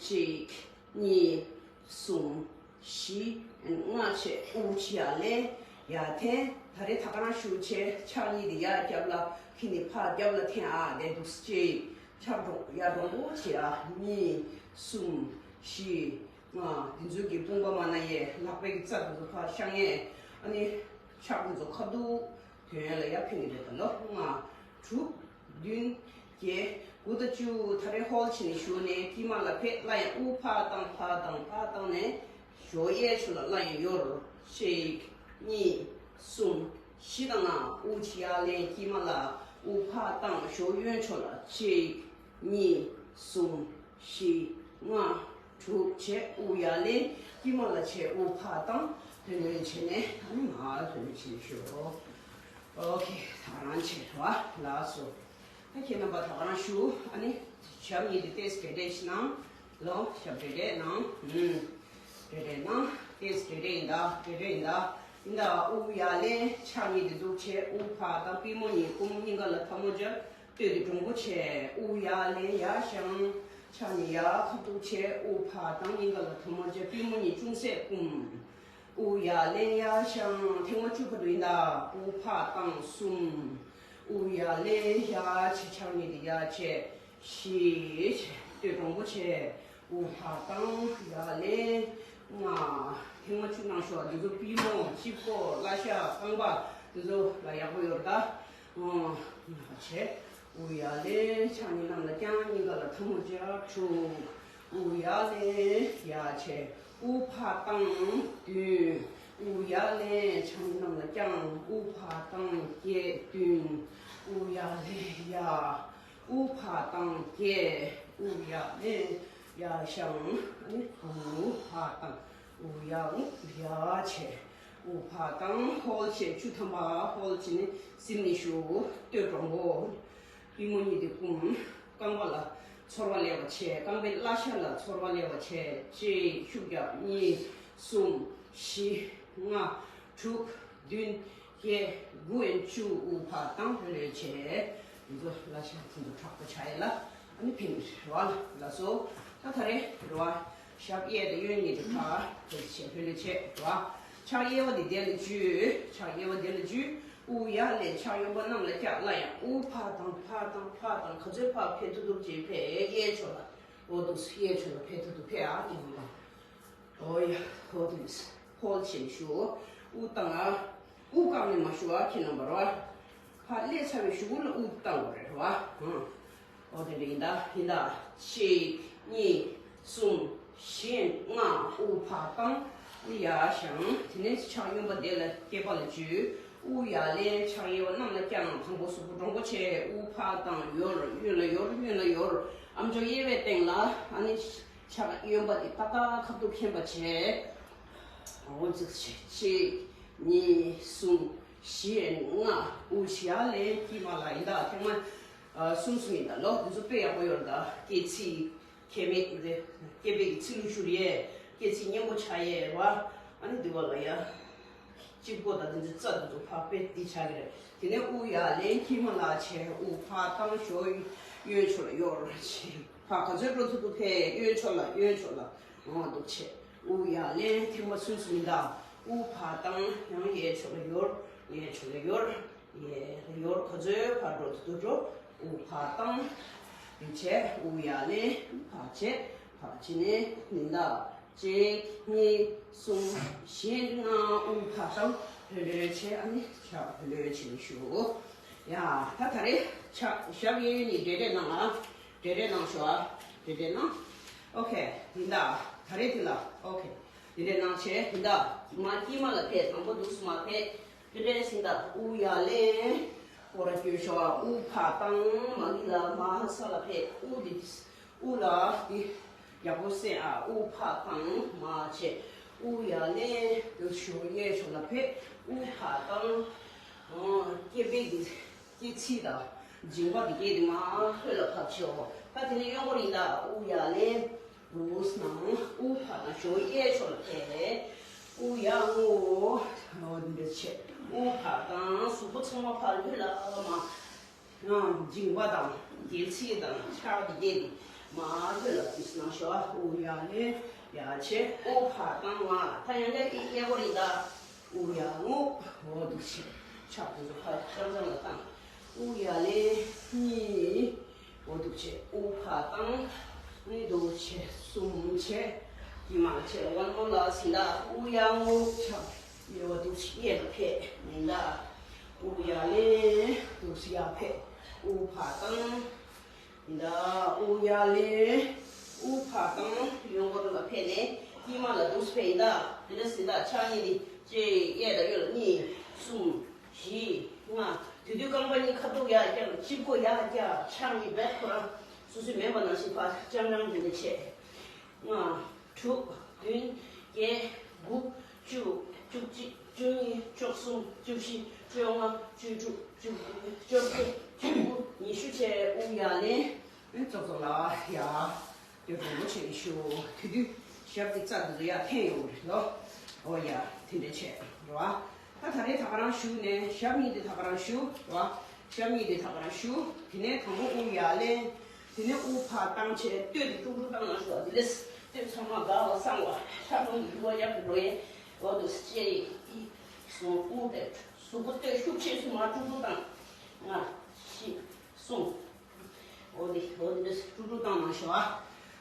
གཅིག་གཉིས། གསུམ། བཞི། ལྔ་བྱས། དབུགས་ཕྱི་ཡར་ལེན། ཡར་འཐེན། ད་རེས་ད་ག་རང་ཞུ་བྱས། ཕྱག་གཉིས་འདི་ཡར་རྒྱབ་ལ། ཁྱེར་ནས་ཕར་རྒྱབ་ལ་འཐེན་ཨ། བསྡད་འདུག་གཅིག་ཕྱག་འདྲོང་། ཡར་འདྲོང་པོ་བྱེད་ཨ། གཉིས། གསུམ། བཞི། ལྔ། འདི་ཚོ་གི་དཔུང་པ་མ་ན་ཡས། ལག་པའི་གི་རྩ་འདི་ཚོ་ཕར་བཤང་ཡས། ཨ་ནི་ཕྱག་འདི་ཚོ་ཁ་ཐུག་དོན་ཡོད་ལ་ཡར་འཕེན་གྱི་རེད་ད་ལོ། ལྔ། དྲུག་བདུན། བརྒྱད། དགུ་དང་བཅུ། ད་རེས་ཧོལ་བྱས་ནས་བཞུགས་ནས་དཀྱིལ་མ་ལ་ཕེབས། སླར་ཡང་དབུགས་ཕར་བཏང་། ཕར་བཏང་། ཕར་བཏང་ནས་གཞོགས་གཡས་ཕྱོགས་ལ་སླར་ཡང་ཡོར། གཅིག་གཉིས། གསུམ། བཞི་དང་ལྔ། དབུགས་ཕྱི་ཡར་ལེན། དཀྱིལ་མ་ལ། དབུགས་ཕར་བཏང་། གཞོགས་གཡོན་ཕྱོགས་ལ། གཅིག་གཉིས། གསུམ། བཞི། ལྔ། དྲུག་བྱས། དབུགས་ཡར་ལེན། དཀྱིལ་མ་ལ་བྱས། དབུགས་ཕར་བཏང་། ལོས་བྱས་ནས་ཨ་ནི་མ་ལོས་བྱས་ནས་ཞུ། ཨོ་ཁེ། ད་རང་བྱེད་བ་ལགས་སོ། ད་ཁྱེད་རྣམ་པ་ད་ག་རང་ཞུ། ཨ་ནི་ཞབས་གཉིས་དེ་ཏེས་གེ་རེ་ཞིག་ནང་ལོ། ཞབས་གེ་རེ་ནང་། ཨུམ། གེ་རེ་ནང་། ཏེས་གེ་རེ་ཡིན་ད། གེ་རེ་ཡིན་ད། ཡིན་ད། དབུ་ཡར་ལེན། ཕྱག་གཉིས་དེ་འཛུགས་བྱས། དབུ་ཕར་བཏང་། པུས་མོ་གཉིས་བསྐུམ། སྙིང་ག་ལ་ཐལ་མོ་སྦྱར། སྟོད་དེ་དྲང་པོ་བྱས། དབུ་ཡར་ལེན། ཡར་བཞེངས། ཕྱག་གཉིས་ཡར་ཁ་ཐུག་བྱས། དབུ་ཕར་བཏང་། སྙིང་ག་ལ་ཐལ་མོ་སྦྱར། པུས་མོ་གཉིས་ཅུང་ཟད་བསྐུམ། དབུ་ཡར་ལེན། ཡར་བཞེངས། ཐེངས་མ་བཅུ་བར་དུ་ཡིན་ད། དབུ་ཕར་བཏང་། གསུམ། དབུ་ཡར་ལེན། ཡར་བྱེད། ཕྱག་གཉིས་དེ་ཡར་བྱེད། བཞི། བྱེད། སྟོད་དྲང་པོ་བྱས། དབུ་ཕར་བཏང་། ཡར་ལེན། ལྔ། ཐེངས་མ་བཅུ་གནང་ཤོག་འདི་ཚོ་པུས་མོ། དཔྱི་མགོ། བརླ་ཤ། རྐང་པ། འདི་ཚོ་ལ་ཡག་པོ་ཡོད་རེད་ད། ཨོ། བྱས། དབུ་ཡར་ལེན། ཕྱག་གཉིས་གནམ་ལ་བརྐྱངས། སྙིང་ག་ལ་ཐལ་མོ་སྦྱར། དྲུག། དབུ་ཡར་ལེན། ཡར་བྱས། དབུ་ཕར་བཏང་། བདུན། དབུ་ཡར་ལེན། ཕྱག་གཉིས་གནམ་ལ་བརྐྱངས། དབུ་ཕར་བཏང་། བརྒྱད། བདུན། དབུ་ཡར་ལེན། ཡར། དབུ་ཕར་བཏང་། བརྒྱད། དབུ་ཡར་ལེན། ཡར་བཞེངས། ཨ་ནི་དབུ་ཕར་བཏང་། དབུ་ཡར། དབུ་ཡར་བྱས། དབུ་ཕར་བཏང་། ཧོལ་བྱས། བཅུ་ཐམ་པ་ཧོལ་བྱས་ནས་གཟིམ་ནས་ཞུ། སྟོད་དྲང་པོ། པུས་མོ་གཉིས་དེ་བསྐུམ། རྐང་པ་ལ་ཚོར་བ་སླེབས་པ་བྱས། རྐང་པའི་བརླ་ཤ་ལ་ཚོར་བ་སླེབས་པ་བྱས། གཅིག་ཤུགས་རྒྱབ། གཉིས། གསུམ། བཞི། ལྔ། དྲུག་བདུན། བརྒྱད། དགུ། ཨེན་བཅུ། དབུ་ཕར་བཏང་། ལྷོད་ལྷོད་བྱས། འདི་ཚོ་བརླ་ཤ་ཚིན་དུ་དྲག་པོ་ཆགས་ཡས་ལ། ཨ་ནི་ཕན་རེད་བ་ལ་སོ། ད་ད་རེད་བ། ཞབས་གཡས་དང་གཡོན་གཉིས་དེ་ཕར་ལྷོད་ལྷོད་བྱས། ལྷོད་ལྷོད་བྱས་བ། ཕྱག་གཡས་པ་དེ་དེ་ལ་འཇུས། ཕྱག་གཡས་པ་དེ་ལ་འཇུས། དབུ་ཡར་ལེན། ཕྱག་གཡོན་པ་གནམ་ལ་བཀྱག་སླར་ཡང་དབུ་ཕར་བཏང་། ཕར་བཏང་། ཕར་བཏང་། ག་ཚོད་ཕར་ཕེབས་ཐུབ་ཐུབ་ཅིག་ཕེབས། གཡས་ཕྱོགས་ལ། འོ་འདུག་གཡས་ཕྱོགས་ལ་ཕེབས་ཐུབ་ཐུབ་ཕེབས། ཨ་ནི་འོ་ཡ། འོ་འདུག་ཧོལ་བྱས་ནས་ཞུ། དབུ་བཏང་། དབུ་བཀག་ནས་མ་ཞུ་བ། ཁྱེད་རྣམ་པ་རོ། ཕར་སླེབས་ཚར་བའི་གཞུག་གུ་ལ་དབུ་བཏང་དགོས་རེད་རོ། ཨོ་དེ་འདྲ་ཡིན་ད། ཡིན་ད། གཅིག་གཉིས། གསུམ། བཞི། ལྔ། དབུ་ཕར་བཏང་། ཡར་བཞེངས། དེ་ནས་ཕྱག་གཡོན་པ་དེ་ལ་སྐེད་པ་ལ་འཇུས། དབུ་ཡར་ལེན། ཕྱག་གཡས་པ་གནམ་ལ་བརྐྱངས། དང་པོ་གཟུགས་པོ་དྲང་པོ་བྱས། དབུ་ཕར་བཏང་། ཡོར། གཡོན་ལ་ཡོར། གཡོན་ལ་ཡོར། ཨམ་ཅོག་གཡས་པའི་སྟེང་ལ། ཨ་ནི་ཕྱག་གཡོན་པ་དེ་ཏག་ཏག་ཁ་ཐུག་འཁེན་པ་བྱས། འོ་ཙིག་བྱས། གཅིག་གཉིས། གསུམ། བཞི། ལྔ། དབུ་ཕྱི་ཡར་ལེན། དཀྱིལ་མ་ལ། ཡིན་ད། ཐེངས་མ་གསུམ་གསུམ་ཡིན་ད། ལོ་འདི་ཚོ་དཔེ་ཡག་པོ་ཡོད་རེད་ད། སྐེ་ཚིགས་ཁེ་མེད་རེད། སྐེད་པའི་ཚིགས་ལུ་ཤུར་ཡས། སྐེ་ཚིགས་མཉེན་པོ་ཆགས་ཡས་བ། ཨ་ནི་འདི་བ་ལ་ཡ། དཔྱི་མགོ་དང་འདི་ཚོ་རྩ་འདི་ཚོ་ཕར་དཔེ་འདི་ཆགས་ཀྱི་རེད། དེ་ནས་དབུ་ཡར་ལེན། དཀྱིལ་མ་ལ་བྱས། དབུ་ཕར་བཏང་། ཞོ་གཡོན་ཕྱོགས་ལ་ཡོར་བྱས། ཕར་ག་ཚོད་འགྲོ་ཐུབ་ཐུབ་ཕེབས། གཡོན་ཕྱོགས་ལ། གཡོན་ཕྱོགས་ལ། འོ་འདུག་བྱས། དབུ་ཡར་ལེན། ཐེངས་མ་གསུམ་གསུམ་ཡིན་ད། དབུ་ཕར་བཏང་། ཡང་གཡས་ཕྱོགས་ལ་ཡོར། གཡས་ཕྱོགས་ལ་ཡོར། ཡར་ཡོར། ག་ཚོད་ཕར་འགྲོ་ཐུབ་ཐུབ་འགྲོ། དབུ་ཕར་བཏང་། འདི་བྱས། དབུ་ཡར་ལེན། ཕར་བྱས། ཕར་བྱས་ནས་ནི་ད། གཅིག་གཉིས། གསུམ། བཞི། ལྔ། དབུ་ཕར་བཏང་། ལྷོད་ལྷོད་བྱས། ཨ་ནི་ཕྱག་ལྷོད་ལྷོད་བྱས་ནས་ཞུ། ཡ། ད་ད་རེས་ཕྱག་ཞབས་གཡས་གཡོན་གཉིས་འདྲེ་འདྲེ་གནང་ཨ། འདྲེ་འདྲེ་གནང་ཤོག་ཨ། འདྲེ་འདྲེ་གནང་། ཨོ་ཁེ། ཡིན་ད། ད་རེས་དེ་ལ། ཨོ་ཁེ། འདི་འདྲ་གནང་བྱས། ཡིན་ད། མར་དཀྱིལ་མ་ལ་ཕེབས། དང་པོ་འདུག་སེ་མར་ཕེབས། དེ་འདྲ་ཟིན་ད། དབུ་ཡར་ལེན། སྐོར་ར་སྐྱོད་ཤོག། དབུ་ཕར་བཏང་། མ་གི་ལ་མར་ས་ལ་ཕེབས། དབུ་འདི། དབུ་ལ་འདི་ཡག་པོ་གསན་ཨ། དབུ་ཕར་བཏང་། མར་བྱས། དབུ་ཡར་ལེན། འདུག་ཞོག། གཡས་ཕྱོགས་ལ་ཕེབས། དབུ་ཕར་བཏང་། ཨོ། སྐེད་པའི་འདི། སྐེ་ཚིགས་དང་མཇིང་པ་འདི་གས་དེ་མར་ལྷོད་ལ་ཕབ་བྱས། ད་དེ་ནས་གཡོན་སྐོར་ཡིན་ད། དབུ་ཡར་ལེན། འདུག་སེ་གནང་། དབུ་ཕར་བཏང་། ཞོ་གཡས་ཕྱོགས་ལ་ཕེབས། དབུ་ཡར་ངོ་། འོ་འདི་འདྲ་བྱས། དབུ་ཕར་བཏང་། གཟུགས་པོ་ཚང་མ་ཕར་ལྷོད་ལ་མར། ཨ། མཇིང་པ་དང་སྐེ་ཚིགས་དང་ཕྱག་འདི་གས་དེ་མར་ལྷོད་ལ་འདུག་སེ་གནང་ཤོག། དབུ་ཡར་ལེན། ཡར་བྱས། དབུ་ཕར་བཏང་བ། ད་ཡང་ལས་ཀྱི་གཡས་སྐོར་ཡིན་ད། དབུ་ཡར་ངོ་། འོ་འདུག་བྱས། ཕྱག་དེ་ཚོ་ཕར་རྐྱང་རྐྱང་ལ་བཏང་། དབུ་ཡར་ལེན། གཉིས། འོ་འདུག་བྱས། དབུ་ཕར་བཏང་། གཉིས། འདུག་བྱས། གསུམ་བྱས། དཀྱིལ་མ་བྱས། ཝན་མོ་ལ་ཟིན་ད། དབུ་ཡར་ངོ་། ཕྱག་གཡས་པ་འདུག་བྱས། གཡས་ལ་ཕེབས། ཡིན་ད། དབུ་ཡར་ལེན། འདུག་བྱས། ཡར་ཕེབས། དབུ་ཕར་བཏང་། ཡིན་ད། དབུ་ཡར་ལེན། དབུ་ཕར་བཏང་། གཡོན་སྐོར་ལ་ཕེབས་ནས་དཀྱིལ་མ་ལ་འདུག་སེ་ཕེབས། ཡིན་ད། དེ་འདྲ་ཟིན་ད། ཕྱག་གཉིས་འདི་གཅིག་གཡས་དང་གཡོན་ལ། གཉིས། གསུམ། བཞི། ལྔ། དེ་དུས་རྐང་པ་གཉིས་ཁ་ཐུག་ཡར་བརྐྱངས། དཔྱི་མགོ་ཡར་བརྐྱངས། ཕྱག་གཉིས་རྦད་ཁོ་རང་སོ་སོའི་མེད་པ་ནང་བཞིན་ཕར་རྐྱང་རྐྱང་དེ་འདྲ་བྱས། ལྔ། དྲུག་བདུན། བརྒྱད། དགུ། བཅུ། བཅུ་གཅིག་བཅུ་གཉིས། བཅུ་གསུམ། བཅུ་བཞི། བཅོ་ལྔ། བཅུ་དྲུག་བཅུ་བདུན། བཅོ་བརྒྱད། བཅུ་དགུ། ཉི་ཤུ་བྱས། དབུགས་ཡར་ལེན། ཨེ་ཙོག་ཙོག་ལ་ཡ། དེ་རིང་མགོ་ཆེ་ནས་ཞུ། དེ་དུས་ཞབས་ཀྱི་རྩ་དེ་ཚོ་ཡར་འཐེན་ཡོང་གི་རེད་ལོ། ཨོ་ཡ། དེ་འདྲ་བྱས་རེད་བ། ད་ད་རེས་ད་ག་རང་ཞུ་ནས་ཞབས་གཉིས་དེ་ད་ག་རང་ཞུ་རེད་བ། ཞབས་གཉིས་དེ་ད་ག་རང་ཞུ། དེ་ནས་དང་པོ་དབུགས་ཡར་ལེན། དེ་ནས་དབུགས་ཕར་བཏང་བྱས་སྟོད་དེ་ཀྲུག་ཀྲུག་བཏང་ན་ཞུ་བ། དེ་ལས་སྟོད་ཚང་མ་འགག་པ་སངས་པ། ཤ་ཀྲུང་གི་རྒྱུ་བ་ཡག་གི་འགྲོ་ཡས། འོ་དུ་ཅེ་ཡི་གསུང་དབུགས་དེ་གཟུགས་པོ་སྟོད་ཤུགས་ཆེ་སུ་མ་ཀྲུག་ཀྲུག་བཏང་། ལྔ། བཞི། གསུམ། འོ་དེ་འོ་དེ་འདྲ་ཀྲུག་ཀྲུག་བཏང་གནང་ཤོག་ཨ།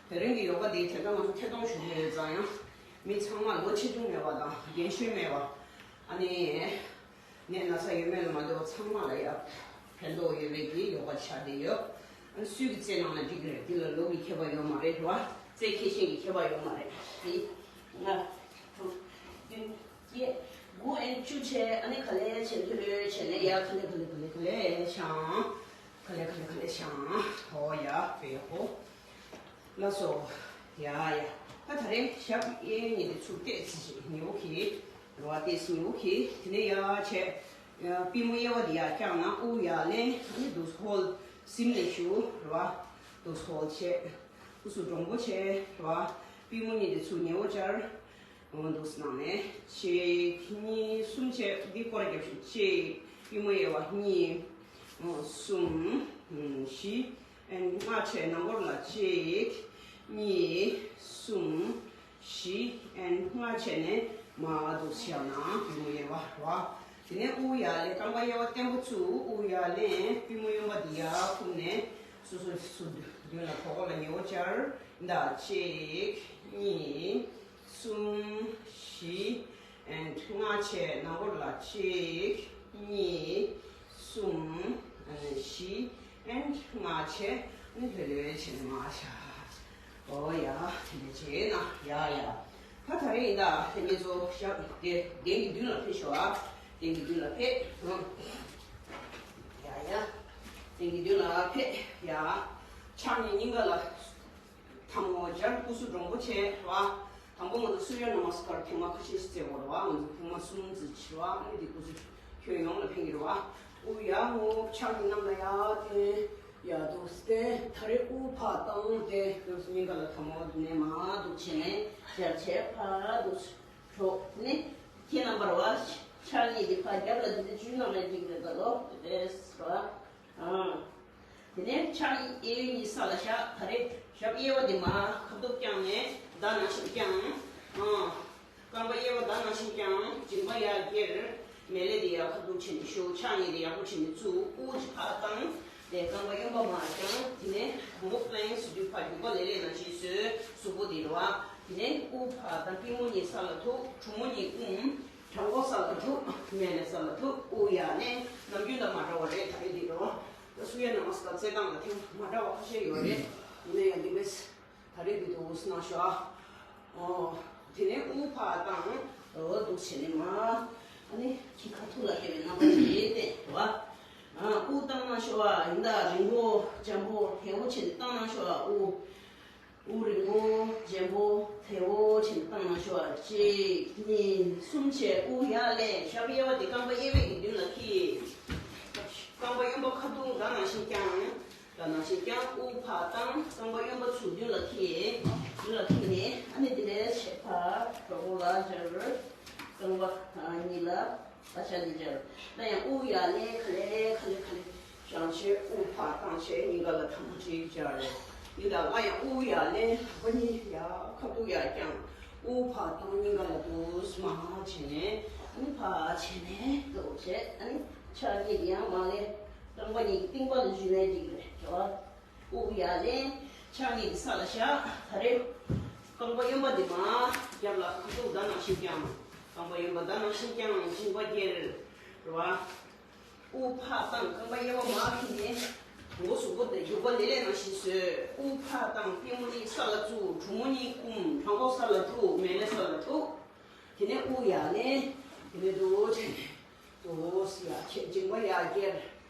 དེ་རིང་གི་ཡོ་ག་དེ་དེ་ལྟར་ང་ཚོ་ཐད་གཏོང་ཞུ་གི་ཡོད་ཙང་ཡང་། མི་ཚང་མ་ལོ་ཆེ་ཆུང་མེད་པ་དང་རྒན་གཞོན་མེད་པ། ཨ་ནི། ནད་ན་ཚ་ཡོད་མེད་ལ་མ་ལྟོས་པར་ཚང་མ་ལ་ཡ་ཕན་ཐོགས་ཡོད་པའི་གི་ཡོ་ག་ཆགས་བསྡད་ཡོད། ཨ་ནི་སུས་གི་རྩེད་གནང་ན་འགྲིག་གི་རེད། འདི་ལ་ལོ་གི་ཁྱད་པར་ཡོད་མ་རེད་རེད་བ། རྩེད་མཁས་ཤེས་ཀྱི་ཁྱད་པར་ཡོད་མ་རེད། བཞི། ལྔ། དྲུག་བདུན། བརྒྱད། དགུ། ཨན་བཅུ་བྱས། ཨ་ནི་ག་ལེ་བྱས་ལྷོད་ལྷོད་བྱས་ནས་ཡ་ག་ལེ་ག་ལེ་ག་ལེ་ག་ལེ་བྱང་། ག་ལེ་ག་ལེ་ག་ལེ་བྱང་། ཧོ་ཡ་བེ་ཧོ། ལགས་སོ། ཡ་ཡ། ད་ད་རེས་ཞབས་གཡས་གཉིས་དེ་ཚུར་བལྟས་ཚེ་ཞིག་ཉེ་བོ་གི། རེད་བ། བལྟས་ཚེ་ཉེ་བོ་གི། དེ་ནས་ཡ་བྱས། པུས་མོ་གཡས་པ་དེ་ཡར་བརྐྱངས་ན་དབུགས་ཡར་ལེན། ཨ་ནི་འདུག་སེ་ཧོལ་སིམ་ནས་ཞུ་རེད་བ། འདུག་སེ་ཧོལ་བྱས། སྐུ་གཟུགས་འདྲོང་པོ་བྱས་རེད་བ། པུས་མོ་གཉིས་དེ་ཚུར་ཉེ་བོ་སྦྱར། འོ་འདུག་སེ་གནང་ནས་གཅིག་གཉིས་གསུམ་བྱས། འདི་སྐོར་རྒྱབ་ཤོག་གཅིག་པུས་མོ་གཡས་པ། གཉིས། འོ་གསུམ། བཞི། ཨན་ལྔ་བྱས་ནང་སྐོར་ལ་གཅིག་གཉིས། གསུམ། བཞི། ཨན་ལྔ་བྱས་ནས་མར་འདུག་སེ་བཞག་ན་པུས་མོ་གཡས་པ་རེད་བ། དེ་ནས་དབུགས་ཡར་ལེན། རྐང་པ་གཡས་པ་བརྟན་པོ་བཙུགས། དབུགས་ཡར་ལེན། པུས་མོ་གཡོན་པ་འདི་ཡར་བཀུག་ནས་སོ་སོ་སོ་མདུན་ལ་གྲོད་ཁོག་ལ་ཉེ་བོ་སྦྱར། འདི་གཅིག་གཉིས། གསུམ། བཞི། ཨན་ལྔ་བྱས་ནང་སྐོར་ལ་གཅིག་གཉིས། གསུམ། བཞི། ཨན་ལྔ་བྱས་ནི་ལྷོད་ལྷོད་བྱས་ནས་མར་བཞག་ཨོ་ཡ། དེ་འདྲ་བྱས་ན་ཡ་ཡ། ད་ད་རེས་ཡིན་ད་དེ་ངེད་ཚོ་ཞབས་དེ་གདན་གྱི་མདུན་ལ་ཕེབས་ཤོག་ཨ། གདན་གྱི་མདུན་ལ་ཕེབས། ཨང་། ཡ་ཡ། གདན་གྱི་མདུན་ལ་ཕེབས་ཡ། ཕྱག་གཉིས་སྙིང་ག་ལ། ཐལ་མོ་སྦྱར། སྐུ་གཟུགས་འདྲོང་པོ་བྱས་རེད་བ། དང་པོ་ང་ཚོ་སུརྱ་ན་མ་སི་ཀར་ཐེངས་མ་ཁ་ཤས་ཤིག་རྩེ་དགོས་རེད་བ། ང་ཚོ་ཐེངས་མ་གསུམ་ཙམ་བྱེད་རེད་བ། ཨ་ནི་དེ་སྐུ་གཟུགས་ཁྱོན་ཡོངས་ལ་ཕན་གྱི་རེད་བ། དབུགས་ཡར་སྔོན་ཕྱག་གཉིས་གནམ་ལ་ཡར་བསྟན། ཡར་འདུག་སེ་བསྟན། ད་རེས་དབུགས་ཕར་བཏང་སྟེ་འདུག་སེ་སྙིང་ག་ལ་ཐལ་མོ་འདི་ནས་མར་འདུག་བྱས་ནས་སྦྱར་བྱས་ཕར་འདུག་སེ་འགྲོ་ནས་ཁྱེད་རྣམ་པར་བ་ཕྱག་གཉིས་དེ་ཕར་རྒྱབ་ལ་འདི་འདྲ་འཇུས་གནང་ནས་འགྲིག་རེད་ད་ལོ། དེ་འདྲས་རེད་བ། ཨང་། དེ་ནས་ཕྱག་གཡས་གཡོན་གཉིས་ས་ལ་བཞག་ད་རེས་ཞབས་གཡས་པ་འདི་མར་ཁ་ཐུག་བརྐྱངས་ནས་བརྡ་ནང་བཞིན་བརྐྱངས། ཨང་། རྐང་པ་གཡས་པ་བརྡ་ནང་བཞིན་བརྐྱངས། མཇིང་པ་ཡར་ཁྱེར། མལ་ལེ་དེ་ཡར་ཁ་ཐུག་བྱས་ནས་བཞུགས། ཕྱག་གཉིས་དེ་ཡག་པོ་བྱས་ནས་བཙུགས། དབུགས་ཕར་བཏང་། དེ་རྐང་པ་གཡོན་པ་མར་བརྐྱངས། དེ་ནས་དང་པོ་པི་ལེན་ཀི་ཟེར་དུས་ཕར་རྒྱུག་པ་ལེ་ལེ་ནང་བཞིན་བཟོས། གཟུགས་པོ་དེ་རེད་བ། དེ་ནས་དབུགས་ཕར་བཏང་། པུས་མོ་གཉིས་ས་ལ་ཐུག་གྲུ་མོ་གཉིས་བསྐུམ། བྲང་ཁོག་ས་ལ་ཐུག་མལ་ལེ་ས་ལ་ཐུག་དབུགས་ཡར་ལེན། ནམ་རྒྱུན་དང་མ་འདྲ་བ་རེད། ད་རེས་འདི་རེད་བ། ད་སུརྱ་ན་མ་སི་ཀར་རྩེ་སྟངས་ལ་ཐེངས་མ་འདྲ་བ་ཁ་ཤས་ཡོད་རེད། ཡིན་ན་ཡང་འདི་མེད། ད་རེས་འདི་འདུག་སེ་གནང་ཤོག་ཨ། ཨོ། དེ་ནས་དབུགས་ཕར་བཏང་། ཨོ་འདུག་བྱས་ནས་མར། ཨ་ནི་ཁྱི་ཁ་ཐུག་ལ་ཕེབས་པའི་རྣམ་པ་ཞིག་བསྟན་བ། ཨ་དབུགས་བཏང་གནང་ཤོག་ཨ། ཡིན་ད་རིང་པོ་འཇམ་པོ་དལ་བོ་བྱས་ནས་བཏང་གནང་ཤོག་ཨ། དབུགས། དབུགས་རིང་པོ་འཇམ་པོ་དལ་བོ་བྱས་ནས་བཏང་གནང་ཤོག་ཨ། གཅིག་གཉིས། གསུམ་བྱས། དབུགས་ཡར་ལེན། ཞབས་གཡས་པ་དེ་རྐང་པ་གཡས་པའི་གི་མདུན་ལ་འཁྱེར། རྐང་པ་གཡོན་པ་ཁ་ཐུག་བརྡ་ནང་བཞིན་བརྐྱངས། བརྡ་ནང་བཞིན་བརྐྱངས། དབུགས་ཕར་བཏང་། རྐང་པ་གཡོན་པ་ཚུར་མདུན་ལ་འཁྱེར། མདུན་ལ་འཁྱེར་ནས་ཨ་ནི་དེ་ནས་ཕྱེད་ཕར་གྲོད་ཁོག་ལ་སྦྱར། རྐང་པ་གཉིས་ལ་ཨ་ཤ་འདི་སྦྱར། ད་ཡང་དབུགས་ཡར་ལེན། ག་ལེ་ག་ལེ་ག་ལེ་བཞེངས་བྱས་དབུགས་ཕར་བཏང་བྱས་སྙིང་ག་ལ་ཐལ་མོ་གཅིག་སྦྱར། འདི་དང་སླར་ཡང་དབུགས་ཡར་ལེན། རྐང་པ་གཉིས་ཡར་ཁ་ཐུག་ཡར་བརྐྱངས། དབུགས་ཕར་བཏང་། སྙིང་ག་ལ་འདུག་སེ་མར་བྱས་ནས་ཨ་ནི་ཕར་བྱས་ནས་འདུག་བྱས། ཨ་ནི་ཕྱག་གཉིས་དེ་ཡང་མར་ལེན། རྐང་པ་གཉིས་ཀྱི་རྟིང་པ་ལ་འཇུས་ནས་འགྲིག་རེད་བ། དབུགས་ཡར་ལེན། ཕྱག་གཉིས་ཀྱི་ས་ལ་བཞག་ད་རེས་རྐང་པ་གཡོན་པ་འདི་མར་རྒྱབ་ལ་ཁ་ཐུག་བརྡ་ནང་བཞིན་བརྐྱངས། རྐང་པ་གཡོན་པ་བརྡ་ནང་བཞིན་བརྐྱངས། མཇིང་པ་སྒྱེར། རེད་བ། དབུགས་ཕར་བཏང་། རྐང་པ་གཡས་པ་མར་འཁྱེར་ནས་མགོ་གཟུགས་པོ་དེ་རྒྱུག་པ་ལེ་ལེ་ནང་བཞིན་བཟོས། དབུགས་ཕར་བཏང་། པུས་མོ་གཉིས་ས་ལ་བཙུགས། གྲུ་མོ་གཉིས་བསྐུམ། བྲང་ཁོག་ས་ལ་ཐུག་མལ་ལེ་ས་ལ་ཐུག་དེ་ནས་དབུགས་ཡར་ལེན། དེ་ནས་འདུག་བྱས་ནས་འདུག་སེ་ཡར་ཁྱེར། མཇིང་པ་ཡར་ཁྱེར།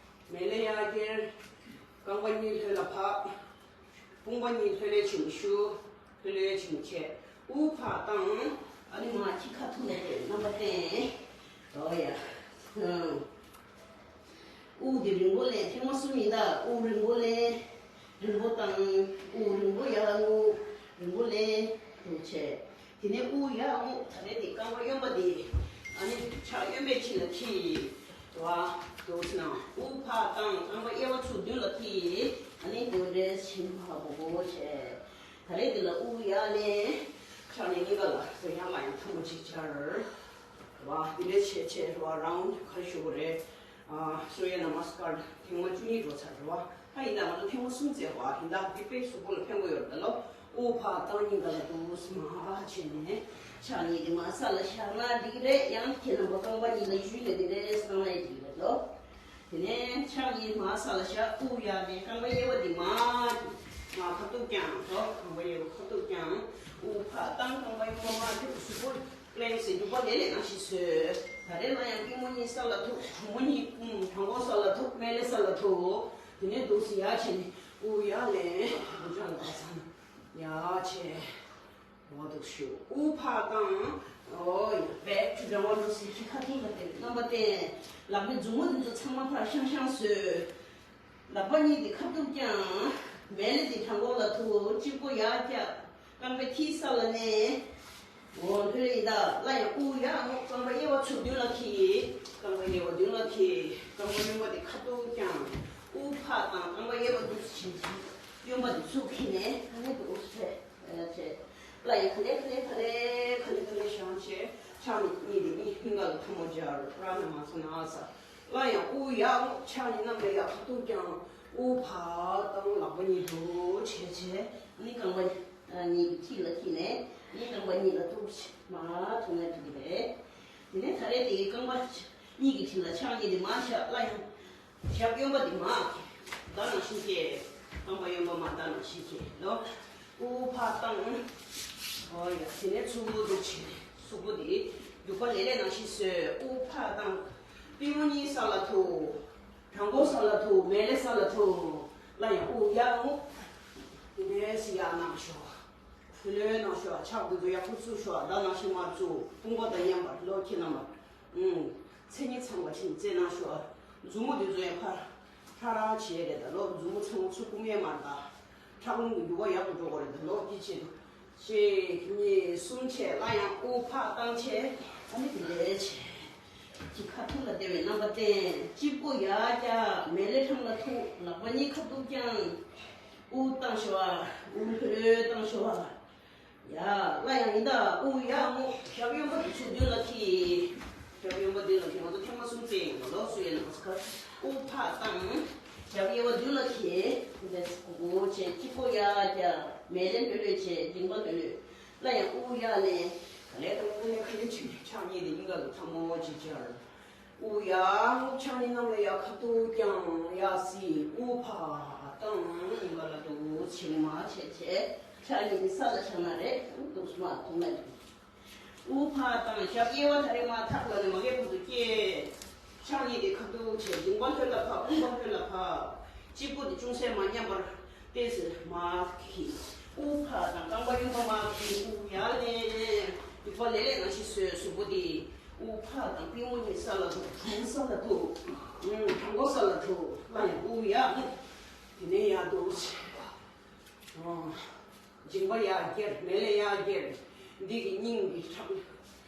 མལ་ལེ་ཡར་ཁྱེར། རྐང་པ་གཉིས་ལྷོད་ལ་བབས། དཔུང་པ་གཉིས་ལྷོད་ལྷོད་བྱས་ནས་བཞུགས། ལྷོད་ལྷོད་བྱས་ནས་ཁྱེར། དབུགས་ཕར་བཏང་ ཨ་ནི་མ་ཁྱི་ཁ་ཐུག་ལ་དེ་རྣམ་པ་བསྟན། ཨོ་ཡ། ཧུམ། དབུགས་དེ་རིང་པོ་ལེན། ཐེངས་མ་གསུམ་ཡིན་ད། དབུགས་རིང་པོ་ལེན། རིང་པོ་བཏང་། དབུགས་རིང་པོ་ཡར་རྔུབ། རིང་པོ་ལེན། འདུག་བྱས། དེ་ནས་དབུགས་ཡར་རྔུབ། ད་ནས་དེ་རྐང་པ་གཡོན་པ་དེ་ཨ་ནི་ཕྱག་གཡོན་པའི་ཕྱི་ལ་འཁྱིལ་བ། འདུག་ཟེར་ན་དབུགས་ཕར་བཏང་། རྐང་པ་གཡས་པ་ཚུར་མདུན་ལ་འཁྱིལ། ཨ་ནི་འདུག་རེས་ཕྱིན་པ་པོ་པོ་བྱས། ད་རེས་འདི་ལ་དབུགས་ཡར་ལེན། ཕྱག་གཉིས་གཉིས་ཀ་ལ་ཟེར་ཡང་ལ་ཡང་ཐལ་མོ་གཅིག་སྦྱར། རེད་བ། འདི་འདྲའི་བྱས་བྱས་རེད་བ། རའུན་ཌི་ག་རེ་ཞུ་དགོས་རེད། ཨ། སུརྱ་ན་མ་སི་ཀར་ཐེངས་མ་བཅུ་གཉིས་འགྲོ་ཚར་རེད་བ། ད་ཡིན་ད་ང་ཚོ་ཐེངས་མ་གསུམ་བཙལ་བ། ཡིན་ད་འདི་དཔེ་གཟུགས་པོ་ལ་ཕན་གི་ཡོད་རེད་ད་ལོ། དབུགས་ཕར་བཏང་། གཉིས་ཀ་ལ་འདུག་སེ་མར་བྱས་ནས་ཕྱག་གཉིས་འདི་མར་ས་ལ་བཞག་ན་འགྲིག་རེད། ཡང་ཁྱེད་རྣམ་པ་རྐང་པ་གཉིས་ལ་གཞུས་ནས་འདི་འདྲའི་བཏང་ན་འགྲིག་རེད་ལོ། དེ་ནས་ཕྱག་གཉིས་མར་ས་ལ་བཞག་དབུགས་ཡར་ལེན། རྐང་པ་གཡས་པ་འདི་མར། མར་ཁ་ཐུག་བརྐྱངས་ལོ། རྐང་པ་གཡས་པ་ཁ་ཐུག་བརྐྱངས། དབུགས་ཕར་བཏང་། རྐང་པ་གཡོན་པ་མར་འཁྱེར། གཟུགས་པོ་ཀླན་སེ་རྒྱུག་པ་ལེ་ལེ་ནང་བཞིན་བཟོས། ད་རེས་ལ་ཡང་པུས་མོ་གཉིས་ས་ལ་ཐུག་གྲུ་མོ་གཉིས། ཨུམ། བྲང་ཁོག་ས་ལ་ཐུག་མལ་ལེ་ས་ལ་ཐུག་དེ་ནས་འདུག་སེ་ཡར་བྱས་ནས་དབུགས་ཡར་ལེན། དབུགས་ཕྱག་ལ་བབས་ཙང་ཡར་བྱས། འོ་འདུག་ཞུ། དབུགས་ཕར་བཏང་། ཨོ་ཡ། བེག་ཊུ་ཌའོན་འདུག་སེ་ཁྱི་ཁ་ཐུག་ལ་དེ་རྣམ་པ་བསྟན། ལག་པའི་མཛུབ་མོ་འདི་ཚོ་ཚང་མ་ཕར་ཤང་ཤང་བཟོས། ལག་པ་གཉིས་དེ་ཁ་ཐུག་བརྐྱངས། མལ་ལེ་དེ་བྲང་ཁོག་ལ་ཐུག་གཅིག་པོ་ཡར་བཀྱག་རྐང་པའི་མཐིལ་ས་ལ་མནན། འོ་ལྷོད་ལྷོད་ཡིན་ད། སླར་ཡང་དབུགས་ཡར་རྔུབ། རྐང་པ་གཡས་པ་ཚུར་མདུན་ལ་འཁྱེར། རྐང་པ་གཡས་པ་མདུན་ལ་འཁྱེར། རྐང་པ་གཡོན་པ་དེ་ཁ་ཐུག་བརྐྱངས། དབུགས་ཕར་བཏང་། རྐང་པ་གཡས་པ་འདུག་སེ་བྱིན། གཡོན་པ་དེ་ཚུར་འཁྱེར་ནས་ཨ་ནི་འདུག་སེ་བྱས། སླར་ཡང་ག་ལེ་ག་ལེ་ག་ལེ་ག་ལེ་ག་ལེ་བཞེངས་བྱས། ཕྱག་གཉིས་དེ་གཉིས་སྙིང་ག་ལ་ཐལ་མོ་སྦྱར། པྲ་ཎཱ་མ་ཨ་ས་ན་ཨ་ས། སླར་ཡང་དབུགས་ཡར་རྔུབ། ཕྱག་གཉིས་གནམ་ལ་ཡར་ཁ་ཐུག་བརྐྱངས། དབུགས་ཕར་བཏང་། ལག་པ་གཉིས་འདུག་བྱས་བྱས། ཨ་ནི་རྐང་པ་གཉིས་ཀྱི་མཐིལ་ལ་འཁྱེར་ནས་ཨ་ནི་རྐང་པ་གཉིས་ལ་འདུག་སེ་མར་ཐུག་ན་འགྲིག་གི་རེད། དེ་ནས་ད་རེས་དེ་རྐང་པ་གཉིས་ཀྱི་མཐིལ་ལ་ཕྱག་གཉིས་དེ་མར་བཞག་སླར་ཡང་ཞབས་གཡོན་པ་འདི་མར་འཁྱེར། བརྡ་ནང་བཞིན་བྱས། རྐང་པ་གཡོན་པ་མར་བརྡ་ནང་བཞིན་བྱས་ལོ། དབུགས་ཕར་བཏང་། ཨོ་ཡ། དེ་ནས་ཚུར་འདུག་བྱས། གཟུགས་པོ་འདི་རྒྱུག་པ་ལེ་ལེ་ནང་བཞིན་བཟོས། དབུགས་ཕར་བཏང་། པུས་མོ་གཉིས་ས་ལ་ཐུག་བྲང་ཁོག་ས་ལ་ཐུག་མལ་ལེ་ས་ལ་ཐུག་སླར་ཡང་དབུགས་ཡར་རྔུབ། དེ་ནས་ཡར་ནང་ཞོག་ལྷོད་ལྷོད་ནང་ཞོག་ཕྱག་འདི་ཚོ་ཡར་ཁུ་ཚུར་ཞོག་བརྡ་ནང་བཞིན་མར་བཙུགས། དཔུང་པ་དང་མཉམ་པར་ལོ། ཁྱེད་རྣམ་པ། ཨུམ། མཚན་ཉིད་ཚང་བ་ཕྱིན་བཙལ་གནང་ཤོག་མཛུབ་མོ་འདི་ཚོ་ཡང་ཕར་ཧྲ་ར་བྱེད་རེད་ད་ལོ། མཛུབ་མོ་ཚང་མ་ཚུར་བསྐུམ་ཡས་མ་རེད་ད། ཁྲག་རླུང་གི་རྒྱུ་བ་ཡག་ཏུ་འགྲོ་དགོས་རེད་ད་ལོ། གཅིག་བྱེད་དུ། གཅིག་གཉིས་གསུམ་བྱས། སླར་ཡང་དབུགས་ཕར་བཏང་བྱས། ཨ་ནི་འདི་འདྲས་བྱས། གཅིག་ཁ་ཐུག་ལ་བདེ་བའི་རྣམ་པ་བསྟན། གཅིག་པོ་ཡར་བཀྱག་མལ་ལེ་འཕྲང་ལ་ཐུག་ལག་པ་གཉིས་ཁ་ཐུག་བརྐྱངས། དབུགས་བཏང་ཤོག་དབུགས་ལྷོད་ལྷོད་བཏང་ཤོག་ཡ། སླར་ཡང་ཡིན་ད། དབུགས་ཡར་རྔུབ། ཞབས་གཡོན་པ་དེ་ཚུར་མདུན་ལ་འཁྱེར། ཞབས་གཡོན་པ་མདུན་ལ་འཁྱེར། ང་ཚོ་ཐེངས་མ་གསུམ་བཙལ་ཡིན་པ་ལོ། སུརྱ་ན་མ་སི་ཀར། དབུགས་ཕར་བཏང་། ཞབས་གཡས་པ་མདུན་ལ་འཁྱེར། འདི་འདྲ་སྒོར་སྒོར་བྱས། གཅིག་པོ་ཡར་བཀྱག་མལ་ལེ་ལྷོད་ལྷོད་བྱས། མཇིང་པ་ལྷོད་ལྷོད། སླར་ཡང་དབུགས་ཡར་ལེན། ག་ལེ་ག་ལེ་ག་ལེ་ག་ལེ་བྱས་ནས་ཕྱག་གཉིས་དེ་སྙིང་ག་ལ་ཐལ་མོ་གཅིག་སྦྱར། དབུགས་ཡར་རྔུབ། ཕྱག་གཉིས་གནམ་ལ་ཡར་ཁ་ཐུག་བརྐྱངས། ཡར་གཟིགས། དབུགས་ཕར་བཏང་། སྙིང་ག་ལ་འདུག་སེ་མར་བྱས་བྱས། ཕྱག་གཉིས་ནི་ས་ལ་བཞག་ན་རེད། འདུག་སེ་མར་ཐུག་ན་འགྲིག་དབུགས་ཕར་བཏང་། ཞབས་གཡས་པ་ད་རེས་མར་ཐག་ལ་ནས་མ་གའི་བར་དུ་བསྐྱེད། ཕྱག་གཉིས་དེ་ཁ་ཐུག་བྱས། མཇིང་པ་ལྷོད་ལ་ཕབ། དཔུང་པ་ལྷོད་ལ་ཕབ། གཅིག་པོ་དེ་ཅུང་ཟད་མར་མཉམ་པར་ཏོག་ཙམ་མར་འཁྱེར། དབུགས་ཕར་བཏང་། རྐང་པ་གཡོན་པ་མར་འཁྱེར། དབུགས་ཡར་ལེན། རྒྱུག་པ་ལེ་ལེ་ནང་བཞིན་བཟོས། གཟུགས་པོ་དེ་དབུགས་ཕར་བཏང་། པུས་མོ་གཉིས་ས་ལ་ཐུག་གྲུ་མོ་ས་ལ་ཐུག་ཨུམ། བྲང་ཁོག་ས་ལ་ཐུག་སླར་ཡང་དབུགས་ཡར་རྔུབ། དེ་ནས་ཡར་འདུག་སེ། ཨོ། མཇིང་པ་ཡར་འཁྱེར། མལ་ལེ་ཡར་འཁྱེར། འདི་གི་སྙིང་གི་ཁྲག་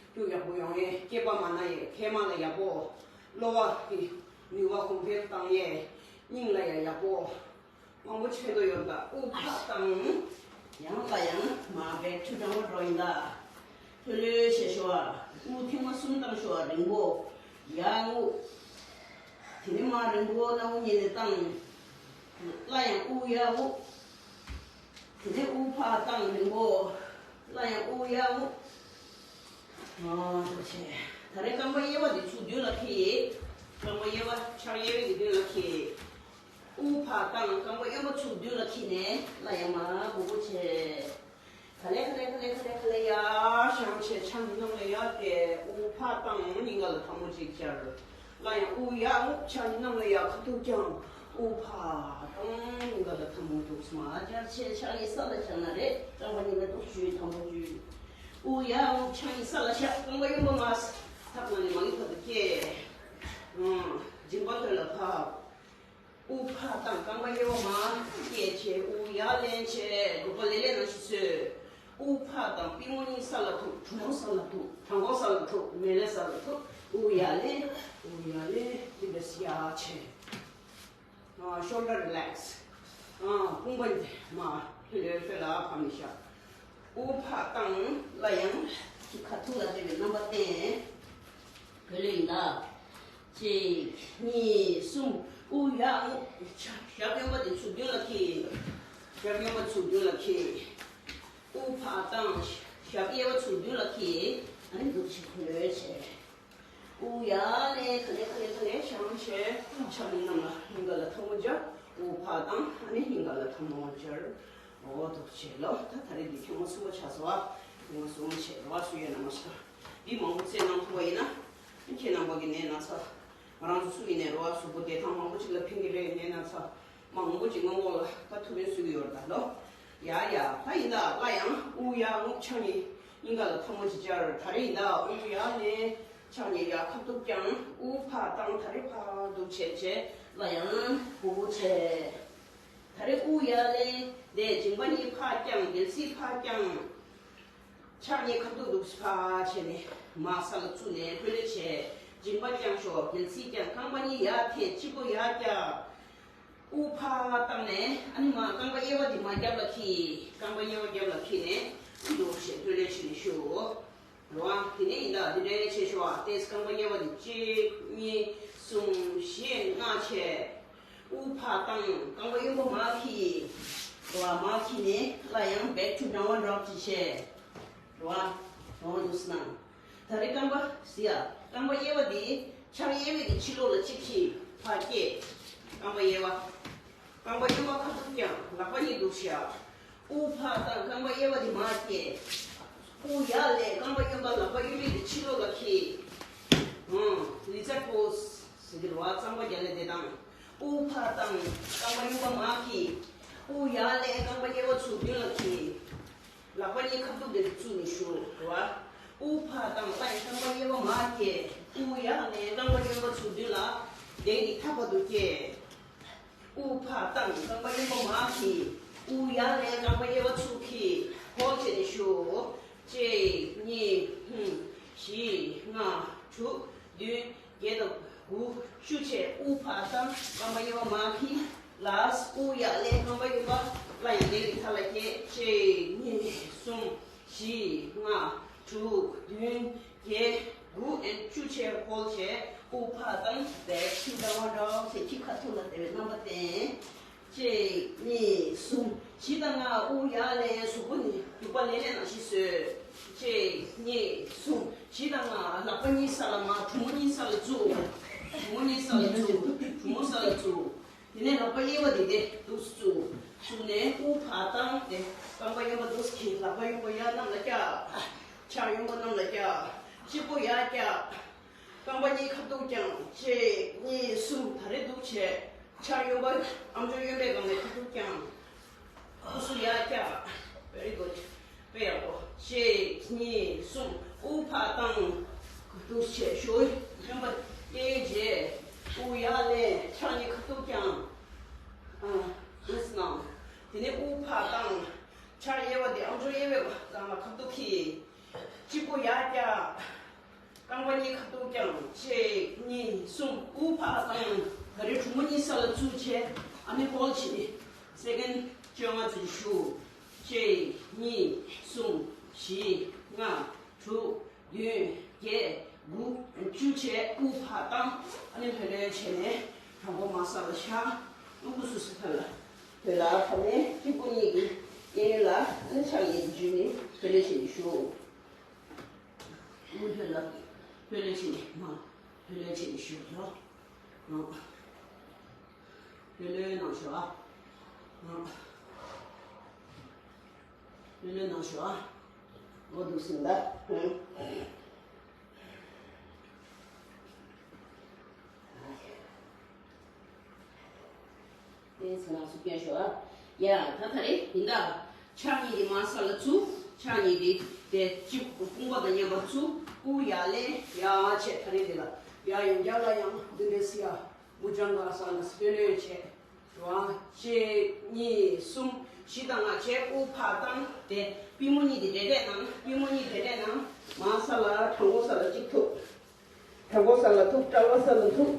སྐྱུག་ཡག་པོ་ཡོང་ཡས། སྐེད་པ་མ་ན་ཡས། མཁལ་མ་ལ་ཡག་པོ། གློ་བ་གི་ནུས་པ་གོང་འཕེལ་བཏང་ཡས། སྙིང་ལ་ཡང་ཡག་པོ། མང་པོ་བྱེད་དུ་ཡོད་ད། དབུགས་ཕར་བཏང་། ཡང་ལ་ཡང་མར་བེག་ཊུ་ཌའོན་འགྲོ་ཡིན་ད། ལྷོད་ལྷོད་བྱས་ཤོག་དབུགས་ཐེངས་མ་གསུམ་བཏང་ཤོག་རིང་པོ། ཡར་རྔུབ། དེ་ནས་མར་རིང་པོ་སྣ་བུག་གཉིས་ནས་བཏང་། སླར་ཡང་དབུགས་ཡར་རྔུབ། དེ་ནས་དབུགས་ཕར་བཏང་། རིང་པོ། སླར་ཡང་དབུགས་ཡར་རྔུབ། ཨ། འདུག་བྱས། ད་རེས་རྐང་པ་གཡས་པ་འདི་ཚུར་མདུན་ལ་འཁྱེར། རྐང་པ་གཡས་པ་ཕྱག་གཡས་པའི་གི་མདུན་ལ་འཁྱེར། དབུགས་ཕར་བཏང་། རྐང་པ་གཡོན་པ་ཚུར་མདུན་ལ་འཁྱེར་ནས་སླར་ཡང་མར་སྒུར་སྒུར་བྱས། ག་ལེ་ག་ལེ་ག་ལེ་ག་ལེ་ག་ལེ་ཡར་བཞེངས་བྱས། ཕྱག་གཉིས་གནམ་ལ་ཡར་བསྟན། དབུགས་ཕར་བཏང་། སྙིང་ག་ལ་ཐལ་མོ་གཅིག་སྦྱར། སླར་ཡང་དབུགས་ཡར་རྔུབ། ཕྱག་གཉིས་གནམ་ལ་ཡར་ཁ་ཐུག་བརྐྱངས། དབུགས་ཕར་བཏང་། སྙིང་ག་ལ་ཐལ་མོ་འདུག་སེ་མར་སྦྱར་བྱས། ཕྱག་གཉིས་ས་ལ་བཞག་ན་རེད། རྐང་པ་གཉིས་ལ་འདུག་སེ་འཇུས། དང་པོ་འཇུས། དབུགས་ཡར་དབུགས་ཕྱག་གཉིས་ས་ལ་བཞག་རྐང་པ་གཡོན་པ་མར། ཐག་ནང་ནས་མ་གི་བར་དུ་བསྐྱེད། ཨང་། མཇིང་པ་ལྷོད་ལ་ཕབ། དབུགས་ཕར་བཏང་། རྐང་པ་གཡས་པ་མར་བསྐྱེད་བྱས། དབུགས་ཡར་ལེན་བྱས། སྒྲུབ་པ་ལེ་ལེ་ནང་བཞིན་བཟོས། དབུགས་ཕར་བཏང་། པུས་མོ་གཉིས་ས་ལ་ཐུག་གྲུ་མོ་ས་ལ་ཐུག་བྲང་ཁོག་ས་ལ་ཐུག་མེ་ལེ་ས་ལ་ཐུག་དབུགས་ཡར་ལེན། དབུགས་ཡར་ལེན། འདི་འདྲ་ཡར་བྱས། ཨ། shoulder relax། ཨ། དཔུང་པ་མར་ལྷོད་ལྷོད་ལ་ཕར་མི་བཞག་དབུགས་ཕར་བཏང་། སླར་ཡང་ཁ་ཐུག་ལ་བལྟས་པའི་རྣམ་པ་བསྟན། བུ་ལོན་ཡིན་ད། གཅིག་གཉིས། གསུམ། དབུགས་ཡར་དབུགས། ཞབས་གཡོན་པ་དེ་ཚུར་མདུན་ལ་འཁྱེར། ཞབས་གཡོན་པ་ཚུར་མདུན་ལ་འཁྱེར། དབུགས་ཕར་བཏང་། ཞབས་གཡས་པ་ཚུར་མདུན་ལ་འཁྱེར། ཨ་ནི་འདུག་བྱས་ལྷོད་བྱས། དབུགས་ཡར་ལེན། ག་ལེ་ག་ལེ་ག་ལེ་བཞག་བྱས། ཕྱག་གཉིས་གནམ་ལ་སྙིང་ག་ལ་ཐལ་མོ་སྦྱར། དབུགས་ཕར་བཏང་། ཨ་ནི་སྙིང་ག་ལ་ཐལ་མོ་སྦྱར། འོ་འདུག་བྱས་ལོ། ད་ད་རེས་འདི་ཐེངས་མ་གསུམ་པ་ཆགས་སོང་ཨ། ཐེངས་མ་གསུམ་བྱས་རོ་ཨ། སུ་ཡོད་ན་མ་ཤེས། འདི་མང་པོ་རྩེ་གནང་ཐུབ་པ་ཡིན་ན། ཁྱེད་རྣམ་པ་གི་ནད་ན་ཚ། ང་རང་ཚོ་སུ་ཡིན་ནའི་རོ་ཨ། གཟུགས་པོ་བདེ་ཐང་མང་པོ་ཅིག་ལ་ཕན་གྱི་རེད། ནད་ན་ཚ་མང་པོ་ཅིག་སྔོན་འགོག་ལ་ད་ཐུགས་ཕན་གསོས་ཀྱི་ཡོད་རེད་ད་ལོ། ཡ་ཡ། ད་ཡིན་ད་སླར་ཡང་དབུགས་ཡར་དབུགས་ཕྱག་གཉིས་སྙིང་ག་ལ་ཐལ་མོ་ཅིག་སྦྱར། ད་རེས་ཡིན་ད་དབུགས་ཡར་ལེན། ཕྱག་གཉིས་ཡར་ཁ་ཐུག་བརྐྱང་། དབུགས་ཕར་བཏང་། ད་རེས་ཕར་འདུག་བྱས་བྱས་སླར་ཡང་སྒུར་བྱས། ད་རེས་དབུགས་ཡར་ལེན། དེ་མཇིང་པ་གཉིས་ཕར་བརྐྱང་། སྒལ་ཚིགས་ཕར་བརྐྱང་། ཕྱག་གཉིས་ཁ་ཐུག་འདུག་ཕར་བྱས་ནས་མར་ས་ལ་བཙུགས་ནས་ལྷོད་ལྷོད་བྱས། མཇིང་པ་བརྐྱང་ཤོག་སྒལ་ཚིགས་བརྐྱང་། རྐང་པ་གཉིས་ཡར་འཐེན། སྤྱི་པོ་ཡར་བཀྱག་དབུགས་ཕར་བཏང་ནས་ཨ་ནི་མར་རྐང་པ་གཡས་པ་འདི་མར་རྒྱབ་ལ་འཁྱེར། རྐང་པ་གཡས་པ་རྒྱབ་ལ་འཁྱེར་ནས་འདུག་བྱས་ལྷོད་ལྷོད་བྱས་ནས་བཞུགས། རེད་བ། དེ་ནས་ཡིན་ད་འདི་འདྲ་བྱས་ཤོག་ཨ། ཏེས་རྐང་པ་གཡས་པ་འདི་གཅིག་གཉིས་གསུམ་བཞི་ལྔ་བྱས། དབུགས་ཕར་བཏང་། རྐང་པ་གཡོན་པ་མར་འཁྱེར། རེད་བ། མར་འཁྱེར་ནས་སླར་ཡང་back to downward dog ཅིག་བྱས། རེད་བ། འོ་འདུག་སེ་གནང་། ད་རེས་རྐང་པ་གཟིགས་ཨ། རྐང་པ་གཡས་པ་འདི་ཕྱག་གཡས་པའི་གི་ཕྱི་ལོགས་ལ་གཅིག་འཁྱེར། ཕར་བསྐྱེད། རྐང་པ་གཡས་པ། རྐང་པ་གཡོན་པ་ཁ་ཐུག་བརྐྱང་། ལག་པ་གཉིས་འདུག་བཞག་དབུགས་ཕར་བཏང་། རྐང་པ་གཡས་པ་འདི་མར་བསྐྱེད། དབུགས་ཡར་ལེན། རྐང་པ་གཡོན་པ་ལག་པ་གཡོན་པའི་གི་ཕྱི་ལོགས་ལ་འཁྱེར། ཨང་། lizard pose ཟེར་གྱི་རེད་བ། རྩམ་པ་རྒྱག་ལེ་བསྡད་སྟངས། དབུགས་ཕར་བཏང་། རྐང་པ་གཡོན་པ་མར་འཁྱེར། དབུགས་ཡར་ལེན། རྐང་པ་གཡས་པ་ཚུར་མདུན་ལ་འཁྱེར། ལག་པ་གཉིས་ཁ་ཐུག་དེ་ཚུར་བཙུགས་ནས་བཞུགས་རེད་བ། དབུགས་ཕར་བཏང་། སླར་ཡང་རྐང་པ་གཡས་པ་མར་འཁྱེར། དབུགས་ཡར་ལེན། རྐང་པ་གཡོན་པ་ཚུར་མདུན་ལ། གདན་གྱི་མཐའ་བར་དུ་བསྐྱེད། དབུགས་ཕར་བཏང་། རྐང་པ་གཡོན་པ་མར་འཁྱེར། དབུགས་ཡར་ལེན། རྐང་པ་གཡས་པ་ཚུར་འཁྱེར། ཧོལ་བྱས་ནས་བཞུགས། གཅིག་གཉིས། ཧུམ། བཞི། ལྔ། དྲུག་བདུན། བརྒྱད་དང་དགུ། བཅུ་བྱས། དབུགས་ཕར་བཏང་། རྐང་པ་གཡས་པ་མར་འཁྱེར། last དབུགས་ཡར་ལེན། རྐང་པ་གཡོན་པ་སླར་ཡང་གདན་གྱི་མཐའ་ལ་བསྐྱེད། གཅིག་གཉིས། གསུམ། བཞི། ལྔ། དྲུག་བདུན། བརྒྱད། དགུ་and བཅུ་བྱས། ཧོལ་བྱས། དབུགས་ཕར་བཏང་། back to downward dog བྱས། ཁྱི་ཁ་ཐུག་ལ་བལྟས་པའི་རྣམ་པ་བསྟན། གཅིག་གཉིས། གསུམ། བཞི་དང་ལྔ། དབུགས་ཡར་ལེན། གཟུགས་པོ་ནི་སྒྲུབ་པ་ལེ་ལེ་ནང་བཞིན་བཟོས། གཅིག་གཉིས། གསུམ། བཞི་དང་ལྔ། ལག་པ་གཉིས་ས་ལ་མར། གྲུ་མོ་གཉིས་ས་ལ་བཙུགས། གྲུ་མོ་གཉིས་ས་ལ་བཙུགས། གྲུ་མོ་ས་ལ་བཙུགས། དེ་ནས་ལག་པ་གཡས་པ་འདི་དེ་འདུག་སེ་བཙུགས། བཙུགས་ནས་དབུགས་ཕར་བཏང་སྟེ། རྐང་པ་གཡོན་པ་འདུག་སེ་འཁྱེར། ལག་པ་གཡོན་པ་ཡར་གནམ་ལ་བཀྱག་ཕྱག་གཡོན་པ་གནམ་ལ་བཀྱག་སྤྱི་བོ་ཡར་བཀྱག་རྐང་པ་གཉིས་ཁ་ཐུག་བརྐྱང་། གཅིག་གཉིས། གསུམ། ད་རེས་འདུག་བྱས། ཕྱག་གཡོན་པ་ཨམ་ཅོག་གཡོན་པའི་སྒང་ནས་ཁ་ཐུག་བརྐྱང་། སྐུ་གཟུགས་ཡར་བཀྱག Very good. དཔེ་ཡག་པོ། གཅིག་གཉིས། གསུམ། དབུགས་ཕར་བཏང་། འདུག་བྱས། གཞོགས་གཡོན་པ་གཡས་གཡོན་བྱས། དབུགས་ཡར་ལེན། ཕྱག་གཉིས་ཁ་ཐུག་བརྐྱང་། ཨ། འདུག་སེ་གནང་། དེ་ནས་དབུགས་ཕར་བཏང་། ཕྱག་གཡས་པ་དེ་ཨམ་ཅོག་གཡས་པའི་སྒང་ལ་ཁ་ཐུག་འཁྱེར། སྤྱི་བོ་ཡར་བཀྱག་རྐང་པ་གཉིས་ཁ་ཐུག་བརྐྱང་། གཅིག་གཉིས། གསུམ། དབུགས་ཕར་བཏང་། ད་རེས་གྲུ་མོ་གཉིས་ས་ལ་བཙུགས་བྱས། ཨ་ནི་ཧོལ་བྱས་ནས་སེ་ཀེན་བཅོ་ལྔ་ཙམ་བཞུགས། གཅིག་གཉིས། གསུམ། བཞི། ལྔ། དྲུག་བདུན། བརྒྱད། དགུ། བཅུ་བྱས། དབུགས་ཕར་བཏང་། ཨ་ནི་ལྷོད་ལྷོད་བྱས་ནས་དང་པོ་མར་ས་ལ་བཞག་སྐུ་གཟུགས་སུ་ཕར་ལ་ལྷོད་ལ་ཕབ་ནས་སྤྱི་བོ་གཉིས་ཀྱི་གཡས་གཡོན་ལ། ཨ་ནི་ཕྱག་གཉིས་ཀྱི་འཇུས་ནས་ལྷོད་ལྷོད་བྱས་ནས་བཞུགས། དབུགས་ལྷོད་ལ་ལྷོད་ལྷོད་བྱས་ནས་མར་ལྷོད་ལྷོད་བྱས་ནས་བཞུགས་རོགས། ཨ། ལྷོད་ལྷོད་གནང་ཤོག་ཨ། ཨ། ལྷོད་ལྷོད་གནང་ཤོག་ཨ། འོ་འདུག་སེ་ད། ཧུམ། དེ་ཚོ་ནང་སུ་སྐྱོན་ཤོག་ཨ། ཡ། ད་ད་རེས་ཡིན་ད། ཕྱག་གཉིས་དེ་མར་ས་ལ་བཙུགས། ཕྱག་གཉིས་དེ། དེ་གཅིག་པུ་དཔུང་པ་དང་མཉམ་པར་ཚུགས། དབུགས་ཡར་ལེན། ཡར་བྱས། ད་རེས་འདི་ལ་ཡར་ཡང་བསྐྱར་ལ་ཡང་འདི་འདྲས་སི་ཡ་མུ་ཅང་ག་ས་ན་སི་ལྷོད་ལྷོད་བྱས། རང་གཅིག་གཉིས་གསུམ་བཞི་དང་ལྔ་བྱས། དབུགས་ཕར་བཏང་། དེ་པུས་མོ་གཉིས་དེ་བྲེལ་བྲེལ་གནང་། པུས་མོ་གཉིས་བྲེལ་བྲེལ་གནང་། མར་ས་ལ་བྲང་ཁོག་ས་ལ་གཅིག་ཐུག་བྲང་ཁོག་ས་ལ་ཐུག་བྲག་པ་ས་ལ་ཐུག་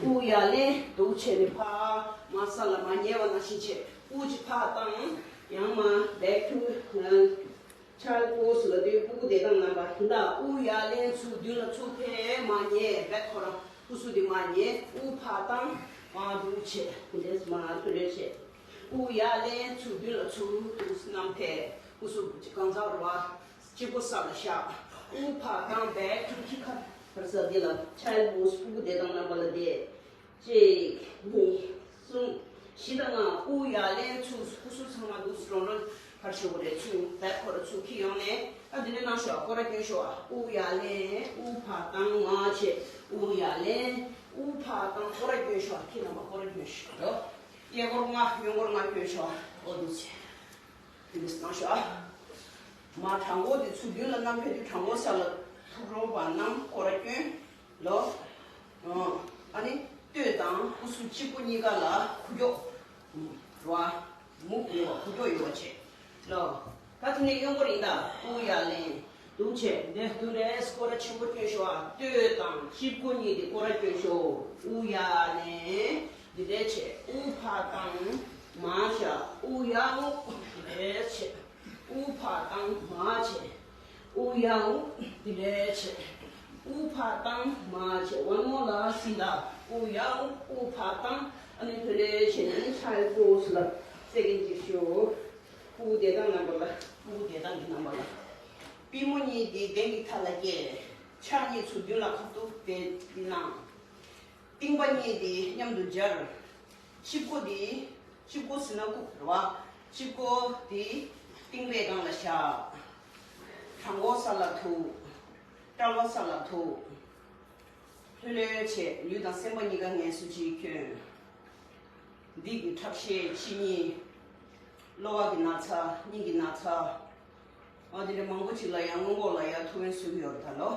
དབུགས་ཡར་ལེན། འདུག་བྱས་ནས་ཕར་མར་ས་ལ་མར་ཉལ་བ་ནང་བཞིན་བྱས། དབུགས་གཅིག་ཕར་བཏང་། ཡང་མར་back to child's pose ལ་སྡོད། སྤུ་གུ་བསྡད་སྟངས་རྣམ་པ་ཡིན་ད། དབུགས་ཡར་ལེན་ཚུར་མདུན་ལ་ཚུར་ཕེབས། མར་ཉལ། བེད་ཁོ་རང་སྐུ་གཟུགས་འདི་མར་ཉལ། དབུགས་ཕར་བཏང་། མར་འདུག་བྱས། འདི་འདྲས་མར་ཐུག་རེ་བྱས། དབུགས་ཡར་ལེན། ཚུར་མདུན་ལ་ཚུར་འདུག་བསྣམས་ཕེབས། སྐུ་གཟུགས་གང་ཚང་རེད་བ། གཅིག་པོ་ས་ལ་བཞག་དབུགས་ཕར་བཏང་། back to ཁྱི་ཁ་བར་ས་འདི་ལ་child's pose སྤུ་གུ་བསྡད་སྟངས་རྣམ་པ་ལ་བསྡད། གཅིག་གཉིས། གསུམ། བཞི་དང་ལྔ། དབུགས་ཡར་ལེན་ཚུར། སྐུ་གཟུགས་ཚང་མ་འདུག་སེ་རོང་རོང་ཕར་ཞོག་རེད། ཚུར་བེད་ཁོ་ར་ཚུར་འཁྱེར་ཡོང་ནས། ཨ་འདི་ནས་གནང་ཤོག་སྐོར་ར་སྐྱོན་ཤོག་དབུགས་ཡར་ལེན། དབུགས་ཕར་བཏང་། མར་བྱས། དབུགས་ཡར་ལེན། དབུགས་ཕར་བཏང་། སྐོར་ར་སྐྱོན་ཤོག་ཁྱེད་རྣམ་པ་སྐོར་ར་སྐྱོན་ཤོག་གཡས་སྐོར་ལྔ། གཡོན་སྐོར་ལྔ་སྐྱོན་ཤོག་འོ་འདུག་སེ། དེ་འདྲས་གནང་ཤོག་མར་བྲང་ཁོག་དེ་ཚུར་མདུན་ལ་བསྣམས། ཕེབས་དུས་བྲང་ཁོག་ས་ལ་ཐུག་རོགས་པ་གནང་། སྐོར་ར་སྐྱོན། ལོ། ཨ་ནི་སྟོད་དང་སྐུ་གཟུགས་གཅིག་པོ་གཉིས་ཀ་ལ་ཁུ་ཀྱོག་ར་མུ་ཡོད་པ། ཁུ་ཀྱོག་ཡོད་པ་བྱས། ལོ། ད་དེ་ནས་གཡོན་སྐོར་ཡིན་ད། དབུགས་ཡར་ལེན། འདུག་བྱས། འདི་འདུག་རེད། སྐོར་ར་ཆེན་པོ་སྐྱོན་ཤོག་ཨ་སྟོད་དང་གཅིག་པོ་གཉིས་དེ་སྐོར་ར་སྐྱོན་ཤོག་དབུགས་ཡར་ལེན། འདི་འདྲས་བྱས། དབུགས་ཕར་བཏང་། མར་བཞག་དབུགས་ཡར་རྔུབ། འདི་འདྲས་བྱས། དབུགས་ཕར་བཏང་། མར་བྱས། དབུགས་ཡར་རྔུབ། འདི་འདྲས་བྱས། དབུགས་ཕར་བཏང་། མར་བྱས། one more last ཡིན་ད། དབུགས་ཡར་རྔུབ། དབུགས་ཕར་བཏང་། ཨ་ནི་འདི་འདྲས་བྱས་ནས་ཨ་ནི་child's pose ལ་སེ་ཀེན་ཌི་གཅིག་ཤོག་དབུགས་བསྡད་སྟངས་རྣམ་པ་ལ། དབུགས་བསྡད་སྟངས་ཀྱི་རྣམ་པ་ལ། པུས་མོ་གཉིས་དེ་གདན་གྱི་མཐའ་ལ་བཀལ། ཕྱག་གཉིས་ཚུར་མདུན་ལ་ཁ་ཐུག་དེ་གནང་། རྟིང་པ་གཉིས་དེ་མཉམ་དུ་སྦྱར། དཔྱི་མགོ་དེ། དཔྱི་མགོ་ཟེར་ན་ལྐུགས་རེད་བ། དཔྱི་མགོ་དེ་རྟིང་པའི་སྒང་ལ་བཞག་བྲང་ཁོག་ས་ལ་ཐུག་བྲག་པ་ས་ལ་ཐུག་ལྷོད་ལྷོད་བྱས། ལུས་དང་སེམས་པ་གཉིས་ཀ་ངལ་གསོ་བྱེད་ཁྱོད། འདི་གི་ཁྲག་ཤེད་ཕྱི་ཉིན། གློ་བ་གི་ན་ཚ། སྙིང་གི་ན་ཚ། ཨ་དེ་འདྲ་མང་པོ་ཅིག་ལ་ཡང་སྔོན་འགོག་ལ་ཡང་ཐུགས་ཕན་གསོས་ཀྱི་ཡོད་རེད་ད་ལོ།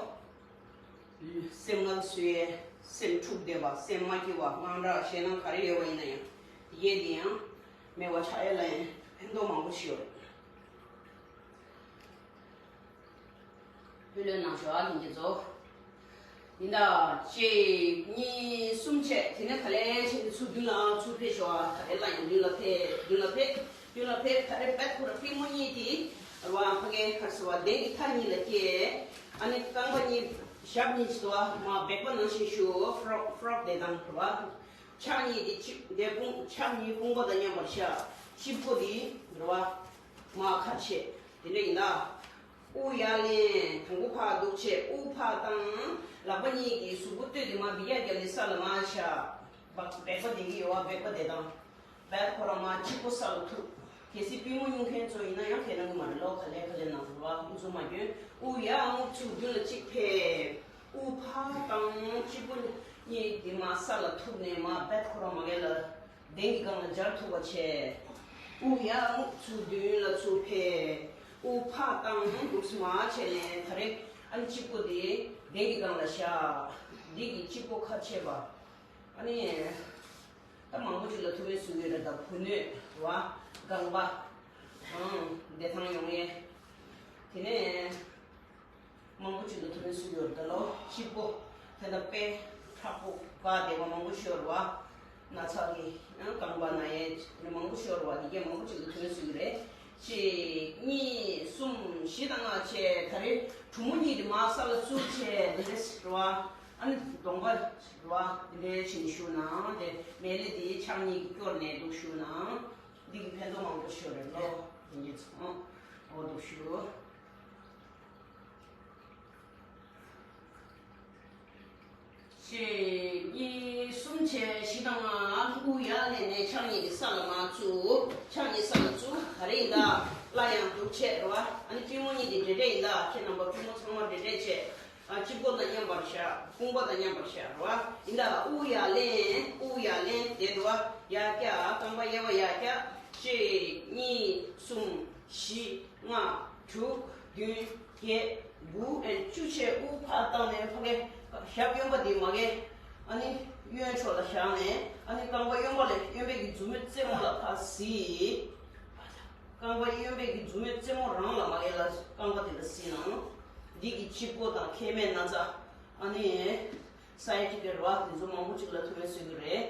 སེམས་ངལ་གསོ་ཡས། སེམས་འཁྲུག་བསྡད་པ། སེམས་མ་སྐྱིད་པ། དངངས་སྐྲག་ཞེད་སྣང་ག་རེ་ཡོད་པ་ཡིན་ན་ཡང་། དེ་གས་དེ་ཡང་མེད་པ་ཆགས་ཡས་ལ་ཡང་ཕན་ཐོགས་མང་པོ་ཞིག་ཡོད་རེད། ལྷོད་ལྷོད་གནང་ཤོག་ཨ་ལྷན་རྒྱས་ཚོ། ཡིན་ད། གཅིག་གཉིས་གསུམ་བྱས། དེ་ནས་ག་ལེ་བྱས་ནས་ཚུར་མདུན་ལ་ཚུར་ཕེབས་ཤོག་ཨ་ད་རེས་ལ་ཡང་མདུན་ལ་ཕེབས། མདུན་ལ་ཕེབས། མདུན་ལ་ཕེབས། ད་རེས་བེད་ཁོ་ར་པུས་མོ་གཉིས་དེ་ར་བ་ཕ་གའི་ཁར་སོ་བ་གདན་གྱི་མཐའ་གཉིས་ལ་བཀལ། ཨ་ནི་རྐང་པ་གཉིས་ཞབས་གཉིས་སོ་བ་མར་འབེབས་པ་ནང་བཞིན་བཞུགས། ཕོ་རོག་ཕོ་རོག་བསྡད་སྟངས་ར་བ། ཕྱག་གཉིས་དེ་ཕྱི་དེ་དཔུང་ཕྱག་གཉིས་དཔུང་པ་དང་མཉམ་པར་བཞག་དཔྱི་མགོ་དེ་ར་བ་མར་ཁ་ཕྱེ། དེ་འདྲ་ཡིན་ད། དབུགས་ཡར་ལེན། དང་པོ་ཕར་འདུག་བྱས། དབུགས་ཕར་བཏང་། ལག་པ་གཉིས་ཀྱིས་གཟུགས་པོ་སྟོད་དེ་མར་འབུད་རྒྱག་རྒྱག་ནས་ས་ལ་མར་བཞག་འབག་འབེབས་པ་བསྡད་ཀྱི་ཡོད་པ། འབེབས་པ་བསྡད་སྟངས། བེད་ཁོ་ར་མར་དཔྱི་མགོ་ས་ལ་ཐུག་གལ་སྲིད་པུས་མོ་སྙུང་མཁན་ཚོ་ཡིན་ན་ཡང་གལ་གནང་གི་མ་རེད་ལོ། ག་ལེ་ག་ལེ་གནང་ར་བ། དབུགས་ཚུར་མ་གྱོན། དབུགས་ཡར་རྔུབ། ཚུར་མདུན་ལ་གཅིག་ཕེབས། དབུགས་ཕར་བཏང་། དཔྱི་མགོ་གཉིས་དེ་མར་ས་ལ་ཐུག་ནས་མར་བེད་ཁོ་ར་མ་གི་ལ། གདན་གྱི་སྒང་ལ་སྦྱར་ཐུབ་པ་བྱས། དབུགས་ཡར་རྔུབ། ཚུར་མདུན་ལ་ཚུར་ཕེབས། དབུགས་ཕར་བཏང་། འདུག་སེ་མར་བྱས་ནས་ད་རེས་ཨ་ནི་དཔྱི་མགོ་དེ་གདན་གྱི་སྒང་ལ་བཞག་འདི་གི་དཔྱི་མགོ་ཁ་ཕྱེ་བ། ཨ་ནི་ད་མང་པོ་ཅིག་ལ་ཐུགས་ཕན་གསོས་ཀྱི་རེད་ད། བུ་སྣོད་ར་བ། རྐང་པ། ཨང་། བདེ་ཐང་ཡོང་ཡས། དེ་ནས། མང་པོ་ཅིག་ལ་ཐུགས་ཕན་གསོས་ཡོད་རེད་ད་ལོ། དཔྱི་མགོ་དེ་འདྲ་དཔེ་མཁྲེགས་པོ་འགས་བསྡད་པ་མང་པོ་ཞིག་ཡོད་རེད་བ། ན་ཚ་གི་ཡང་རྐང་པ་ན་ཡས་མང་པོ་ཞིག་ཡོད་རེད་བ། དེ་གས་མང་པོ་ཅིག་ལ་ཐུགས་ཕན་གསོས་ཀྱི་རེད། གཅིག་གཉིས་གསུམ་བཞི་དང་ལྔ་བྱས། ད་རེས་གྲུ་མོ་གཉིས་དེ་མར་ས་ལ་བཙུགས་བྱས་འདི་འདྲས་རེད་བ། ཨ་ནི་གདོང་པ་རེད་བ། འདི་འདྲས་བྱས་ནས་བཞུགས་ན། དེ་མལ་ལེ་དེ་ཕྱག་གཉིས་ཀྱིས་སྐྱོར་ནས་འདུག་བཞུགས་ན། འདི་གིས་ཕན་ཐོགས་མང་པོ་ཞིག་ཡོད་རེད་ལོ། དེ་འདྲས་ཚོ། འོ་འདུག་བཞུགས། གཅིག་གཉིས། གསུམ་བྱས། བཞི་དང་ལྔ། དབུགས་ཡར་ལེན་ནས་ཕྱག་གཉིས་ཀྱིས་ས་ལ་མར་བཙུགས། ཕྱག་གཉིས་ས་ལ་བཙུགས། ད་རེས་ཡིན་ད། སླར་ཡང་འདུག་བྱས་རེད་བ། ཨ་ནི་པུས་མོ་གཉིས་དེ་བྲེལ་བྲེལ་ཡིན་ད། ཁྱེད་རྣམ་པ་པུས་མོ་ཚང་མ་བྲེལ་བྲེལ་བྱས། ཨ་དཔྱི་མགོ་དང་མཉམ་པར་བཞག་དཔུང་པ་དང་མཉམ་པར་བཞག་རེད་བ། ཡིན་ད། དབུགས་ཡར་ལེན། དབུགས་ཡར་ལེན་དེ་རེད་བ། ཡར་བཀྱག་རྐང་པ་གཡས་པ་ཡར་བཀྱག་གཅིག་གཉིས། གསུམ། བཞི། ལྔ། དྲུག་བདུན། བརྒྱད། དགུ་ཨེན་བཅུ་བྱས་དབུགས་ཕར་བཏང་ནས་ཕ་གི་ཞབས་གཡོན་པ་འདི་མ་གི་ཨ་ནི་གཡོན་ཕྱོགས་ལ་བཞག་ནས། ཨ་ནི་རྐང་པ་གཡོན་པ་ལས་གཡོན་པའི་གི་མཛུབ་མོ་རྩེ་མོ་ལ་ཕར་གཟིགས། རྐང་པ་གཡོན་པའི་གི་མཛུབ་མོ་རྩེ་མོ་རང་ལ་མ་གི་ལ་རྐང་པ་དེ་ལ་གཟིགས་ན། འདི་གི་སྤྱི་བོ་དང་མཁལ་མའི་ན་ཚ། ཨ་ནི་སའི་ཊི་གི་རོ་དེ་ཚོ་མང་པོ་ཅིག་ལ་ཐུག་པའི་སྲོལ་གི་རེད།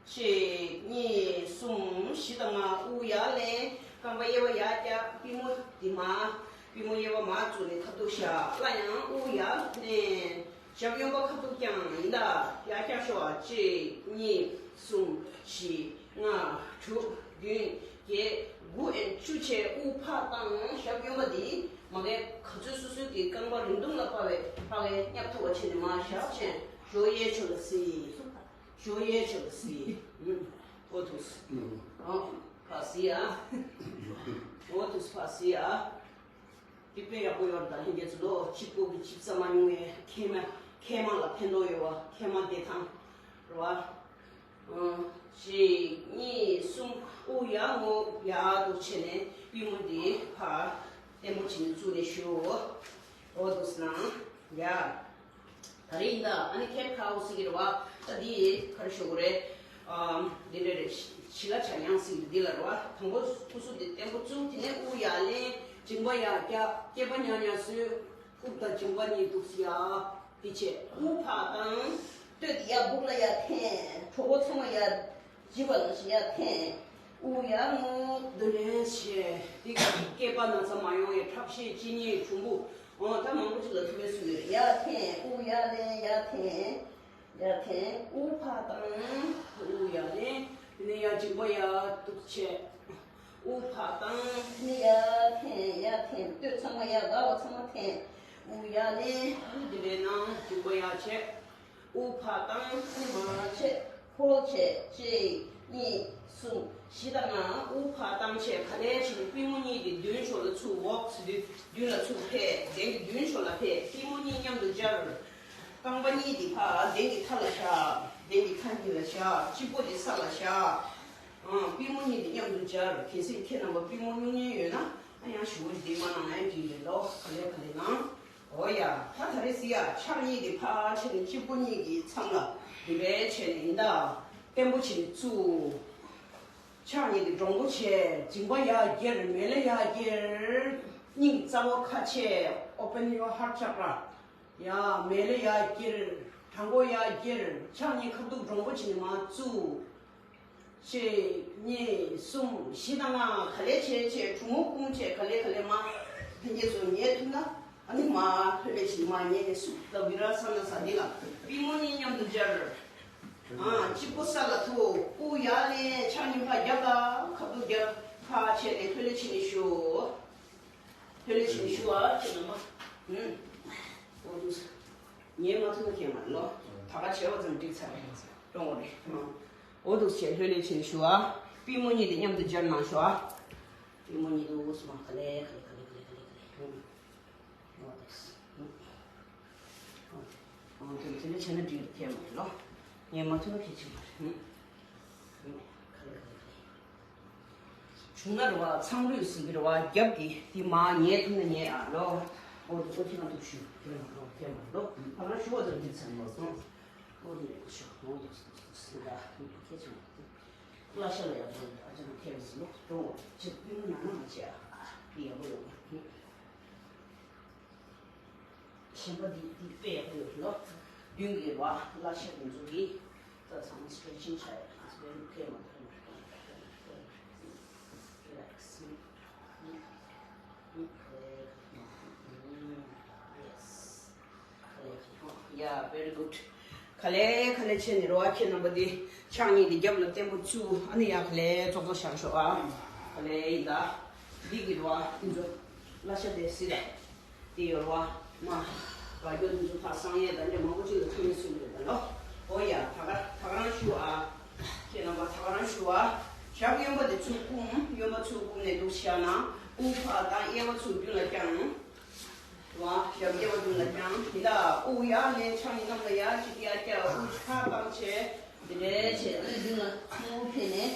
གཅིག་གཉིས། གསུམ། བཞི་དང་ལྔ། དབུགས་ཡར་ལེན། རྐང་པ་གཡས་པ་ཡར་བཀྱག་པུས་མོ་འདི་མར། པུས་མོ་གཡས་པ་མར་བཙུགས་ནས་ཁ་ཐུག་བཞག་སླར་ཡང་དབུགས་ཡར་ལེན། ཞབས་གཡོན་པ་ཁ་ཐུག་བརྐྱངས། ཡིན་ད། ཡར་བཀྱག་ཤོག་གཅིག་གཉིས། གསུམ། བཞི། ལྔ། དྲུག་བདུན། བརྒྱད། དགུ་ཨེན་བཅུ་བྱས་དབུགས་ཕར་བཏང་། ཞབས་གཡོན་པ་འདི་མ་གི་ག་ཚོད་སོ་སོའི་གི་རྐང་པ་རིང་ཐུང་ལ་ཕར་བའི་ཕ་གི་བསྙབ་ཐུབ་པ་བྱས་ནས་མར་བཞག་བྱས། གཞོགས་གཡས་ཕྱོགས་ལ་གཟིགས། གཞོགས་གཡས་ཕྱོགས་ལ་གཟིགས། ཨོ་ཐུགས། ཨོ་ཕར་གཟིགས་ཨ། ཨོ་ཐུགས་ཕར་གཟིགས་ཨ། དེ་དཔེ་ཡག་པོ་ཡོད་རེད། ད་ལྷན་རྒྱས་ཚོ་ལོ་གཅིག་པོ་གི་ཆིབས་ས་མ་མྱོང་བའི་མཁལ་མ་མཁལ་མ་ལ་ཕན་ཐོགས་ཡོད་པ། མཁལ་མ་བདེ་ཐང་རེད་པ། གཅིག་གཉིས། གསུམ། དབུགས་ཡར་རྔུབ། ཡར་འདུག་བྱས་ནས་པུས་མོ་འདི་ཕར་བརྟན་པོ་བྱས་ནས་བཙུགས་ནས་བཞུགས། ཨོ་འདུག་སེ་ན། ཡ། ད་རེས་ཡིན་ད། ཨ་ནི་ཁེབ་ཁའོ་ཟེར་གི་རེད་པ། ད་འདི་ག་རེ་ཞུ་དགོས་རེད། ཨམ། འདི་འདྲ་རེད། ཞི་ལ་ཆ་ཡང་ཟེར་གི་འདི་ལ་རེད་པ། དང་པོ་སྐུ་གཟུགས་འདི་བརྟན་པོ་བཙུགས། དེ་ནས་དབུགས་ཡར་ལེན། མཇིང་པ་ཡར་བཀྱག་སྐེད་པ་ཉག་ཉག་བཟོས། རྐུབ་དང་མཇིང་པ་གཉིས་འདུག་སེ་ཡ། འདི་བྱས། དབུགས་ཕར་བཏང་། སྟོད་འདི་ཡར་སྦུག་ལ་ཡར་འཐེན། གྲོགས་པོ་ཚང་མ་ཡར་འཇིབ་པ་ནང་བཞིན་ཡར་འཐེན། དབུགས་ཡར་རྔུབ། འདི་ནས་བྱས། འདི་སྐེད་པ་ན་ཚ་མ་ཡོང་ཡས་ཁྲག་ཤེད་གཅིན་སྙི་གྲུམ་བུ། འོ་ད་མང་པོ་ཅིག་ལ་ཐུག་པའི་སྲོལ་ཡོད་རེད། ཡར་འཐེན། དབུགས་ཡར་ལེན། ཡར་འཐེན། ཡར་འཐེན། དབུགས་ཕར་བཏང་། དབུགས་ཡར་ལེན། དེ་ནས་ཡར་མཇིང་པ་ཡར་འདུག་བྱས། དབུགས་ཕར་བཏང་། དེ་ནས་ཡར་འཐེན། ཡར་འཐེན། སྟོད་ཚང་མ་ཡར། ལག་པ་ཚང་མ་འཐེན། དབུགས་ཡར་ལེན། དེ་ནས་ནང་མཇིང་པ་ཡར་བྱས། དབུགས་ཕར་བཏང་། དེ་ནས་མར་བྱས། ཧོལ་བྱས། གཅིག་གཉིས། གསུམ། བཞི་དང་ལྔ། དབུགས་ཕར་བཏང་བྱས། ག་ལེར་བྱས་ནས་པུས་མོ་གཉིས་དེ་མདུན་ཕྱོགས་ལ་ཚུར་ཝོག་ཟེར་དུས་མདུན་ལ་ཚུར་ཕེབས། གདན་གྱི་མདུན་ཕྱོགས་ལ་ཕེབས། པུས་མོ་གཉིས་མཉམ་དུ་སྦྱར། རྐང་པ་གཉིས་དེ་ཕར་གདན་གྱི་མཐའ་ལ་བཞག་གདན་གྱི་མཐའ་གཉིས་ལ་བཞག་སྤྱི་བོ་དེ་ས་ལ་བཞག་ཨང་། པུས་མོ་གཉིས་དེ་མཉམ་དུ་སྦྱར། གལ་སྲིད་ཁྱེད་རྣམ་པ་པུས་མོ་སྨྱུང་གཉེན་ཡོད་ན། ཨ་ཡང་ཞུ་བོ་འདི་མ་གནང་ན་ཡང་འགྲིག་རེད་ལོ། ག་ལེར་ག་ལེར་གནང་། འོ་ཡ། ད་ད་རེས་ཟེར་ཡ། ཕྱག་གཉིས་དེ་ཕར་བྱས་ནས་སྤྱི་བོ་གཉིས་ཀྱི་མཚམས་ལ་འདི་འདྲ་བྱས་ནས་ཡིན་ད། བརྟན་པོ་བྱས་ནས་བཙུགས། ཕྱག་གཉིས་དེ་འདྲོང་པོ་བྱས། མཇིང་པ་ཡར་ཁྱེར། མེ་ལེ་ཡར་ཁྱེར། སྙིང་རྩ་བ་ཁ་ཕྱེ། Open your heart chakra. ཡ། མེ་ལེ་ཡར་ཁྱེར། བྲང་ཁོག་ཡར་ཁྱེར། ཕྱག་གཉིས་ཁ་ཐུག་འདྲོང་པོ་བྱས་ནས་མར་བཙུགས། གཅིག་གཉིས། གསུམ། བཞི་དང་ལྔ། ག་ལེར་བྱས་བྱས། གྲུ་མོ་བསྐུམ་བྱས། ག་ལེར་ག་ལེར་མར། ལྷན་རྒྱས་ཚོ་ཉལ་ཐུབ་ན། ཨ་ནི་མར་ལྷོད་ལྷོད་བྱས་མར་ཉལ་ནས་སུ་ད་བི་ར་ས་ན་ས་འདི་ལ་པུས་མོ་གཉིས་མཉམ་དུ་སྦྱར། ཨ། སྤྱི་བོ་ས་ལ་ཐུག་དབུགས་ཡར་ལེན། ཕྱག་གཉིས་ཕར་རྒྱབ་དང་ཁ་ཐུག་རྒྱབ། ཕར་བྱས་ནས་ལྷོད་ལྷོད་བྱས་ནས་བཞུགས། ལྷོད་ལྷོད་བྱས་ནས་བཞུགས་ཨ། ཁྱེད་རྣམ་པ། ཨུམ། འོ་འདུག་སེ། ཉལ་མ་ཐུབ་ན་ཁྱད་མ་རེད་ལོ། ད་ག་བྱས་པ་ཙམ་འགྲིག་ཚར་རེད། གཏོང་བ་རེད། ཨང་། འོ་འདུག་སེ་ལྷོད་ལྷོད་བྱས་ནས་བཞུགས་ཨ། པུས་མོ་གཉིས་དེ་མཉམ་དུ་སྦྱར་གནང་ཤོག་ཨ། པུས་མོ་གཉིས་དེ་འོ་སུ་མ་ག་ལེ་ག་ལེ་ག་ལེ་ག་ལེ་ག་ལེ་ག་ལེ། ཨུམ། འོ་འདུག་སེ། ཨང་། ཨང་། དེ་དེ་འདྲ་བྱས་ན་འགྲིག་རེད། ཁྱད་མ་རེད་ལོ། ཉལ་མ་ཐུབ་ན་གལ་ཆེན་པོ་རེད། ཨུམ། ཨུམ། ག་ལེ་ག་ལེ་ག་ལེ། བྱུང་ན་རེད་པ། མཚང་རུས་ཟེར་གི་རེད་པ། རྒྱབ་ཀྱི་དེ་མར་ཉལ་ཐུབ་ན་ཉལ་ཨ་ལོ། འོ་འདུག་སེ། ཁྱེད་རང་འདུག་ཞུ། ཁྱེད་རང་འདུག་ཁྱེད་རང་འདུག་ཕ་ག་རང་ཞུ་བ་ཙམ་འགྲིག་ཚར་མ་སོང་། འོ་འདུག་སེ། འོ་འདུག་སེ། ད་ཁྱེད་ཚོ་བསླབ་བྱ་ལ་ཡག་པོ་ཨ་ཅག་ཁྱེད་མི་འདུག་འགྲོ་འོ་ཅིག་པུས་མོ་ནང་ན་མ་བྱེད་ཨ། འདི་ཡག་པོ་ཡོད་མ་རེད། གཞན་པ་འདི་འདི་དཔེ་ཡག་པོ་ཡོད་ལོ། མདུན་གྱི་བ་བརླ་ཤ་དེ་ཚོ་གི་ད་ཚང་མ་སི་ཊེ་ཆིང་བྱ་ཡ། It's very okay. Relax. Yes. Yeah, very good. ག་ལེ་ག་ལེ་བྱས་ནས་རེད་པ། ཁྱེད་རྣམ་པ་འདི་ཕྱག་གཉིས་འདི་རྒྱབ་ལ་བརྟན་པོ་བཙུགས། ཨ་ནི་ཡ་ག་ལེ་ཙོག་ཙོག་བཞག་ཤོག་ཨ། ག་ལེ་ཡིན་ད། འདི་གི་རེད་པ། འདི་ཚོ་བརླ་ཤ་དེ་སི་ད། དེ་ཡོད་རེད་པ། མ། རྒྱུ་འདི་ཚོ་ཕར་གསང་ཡས་དང་འདྲ་མང་པོ་ཅིག་ལ་ཐུག་ཡས་སུ་ཡོད་པ་ལོ། འོ་ཡ། ད་ག་ད་ག་རང་ཞུ་ཨ། ཁྱེད་རྣམ་པ་ད་ག་རང་ཞུ་ཨ། ཞབས་གཡོན་པ་དེ་ཚུར་བསྐུམ། གཡོན་པ་ཚུར་བསྐུམ་ནས་འདུག་བཞག་ན། དབུགས་ཕར་བཏང་། གཡས་པ་ཚུར་མདུན་ལ་བརྐྱངས། རེད་པ། ཞབས་གཡས་པ་མདུན་ལ་བརྐྱངས། དེ་ལ་དབུགས་ཡར་ལེན། ཕྱག་གཉིས་གནམ་ལ་ཡར་ཅིག་ཡར་བཀྱག་དབུགས་ཕར་བཏང་བྱས། དེ་འདྲ་བྱས། ཨ་ནི་མདུན་ལ་ཚུར་ཕེབས་ནས།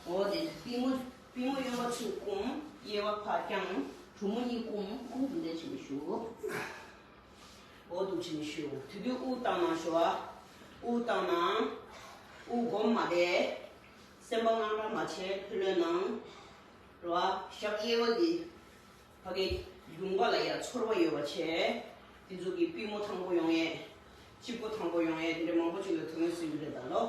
འོ་དེ་པུས་མོ། པུས་མོ་གཡོན་པ་ཚུར་བསྐུམ། གཡས་པ་ཕར་བརྐྱངས། གྲུ་མོ་གཉིས་བསྐུམ། ཨ་ནི་འདི་འདྲ་བྱས་ནས་བཞུགས། འོ་འདུག་བྱས་ནས་བཞུགས། དེ་དུས་དབུགས་བཏང་ན་ཞུ་བ། དབུགས་བཏང་ན། དབུགས་སྒོམ་མ་བསྡད། སེམས་པ་དངངས་སྐྲག་མ་བྱེད། ལྷོད་ལྷོད་གནང་། རེད་བ། ཞབས་གཡས་པ་འདི། ཕ་གི་ཡུངས་པ་ལ་ཡ་ཚོར་བ་ཡོད་པ་བྱས། དེ་ཚོ་གི་པུས་མོ་ཐང་པོ་ཡོང་ཡས། སྤྱི་པོ་ཐང་པོ་ཡོང་ཡས། དེ་འདྲ་མང་པོ་ཅིག་ལ་ཐུགས་སྨོན་གསོལ་གྱི་རེད་ད་ལོ།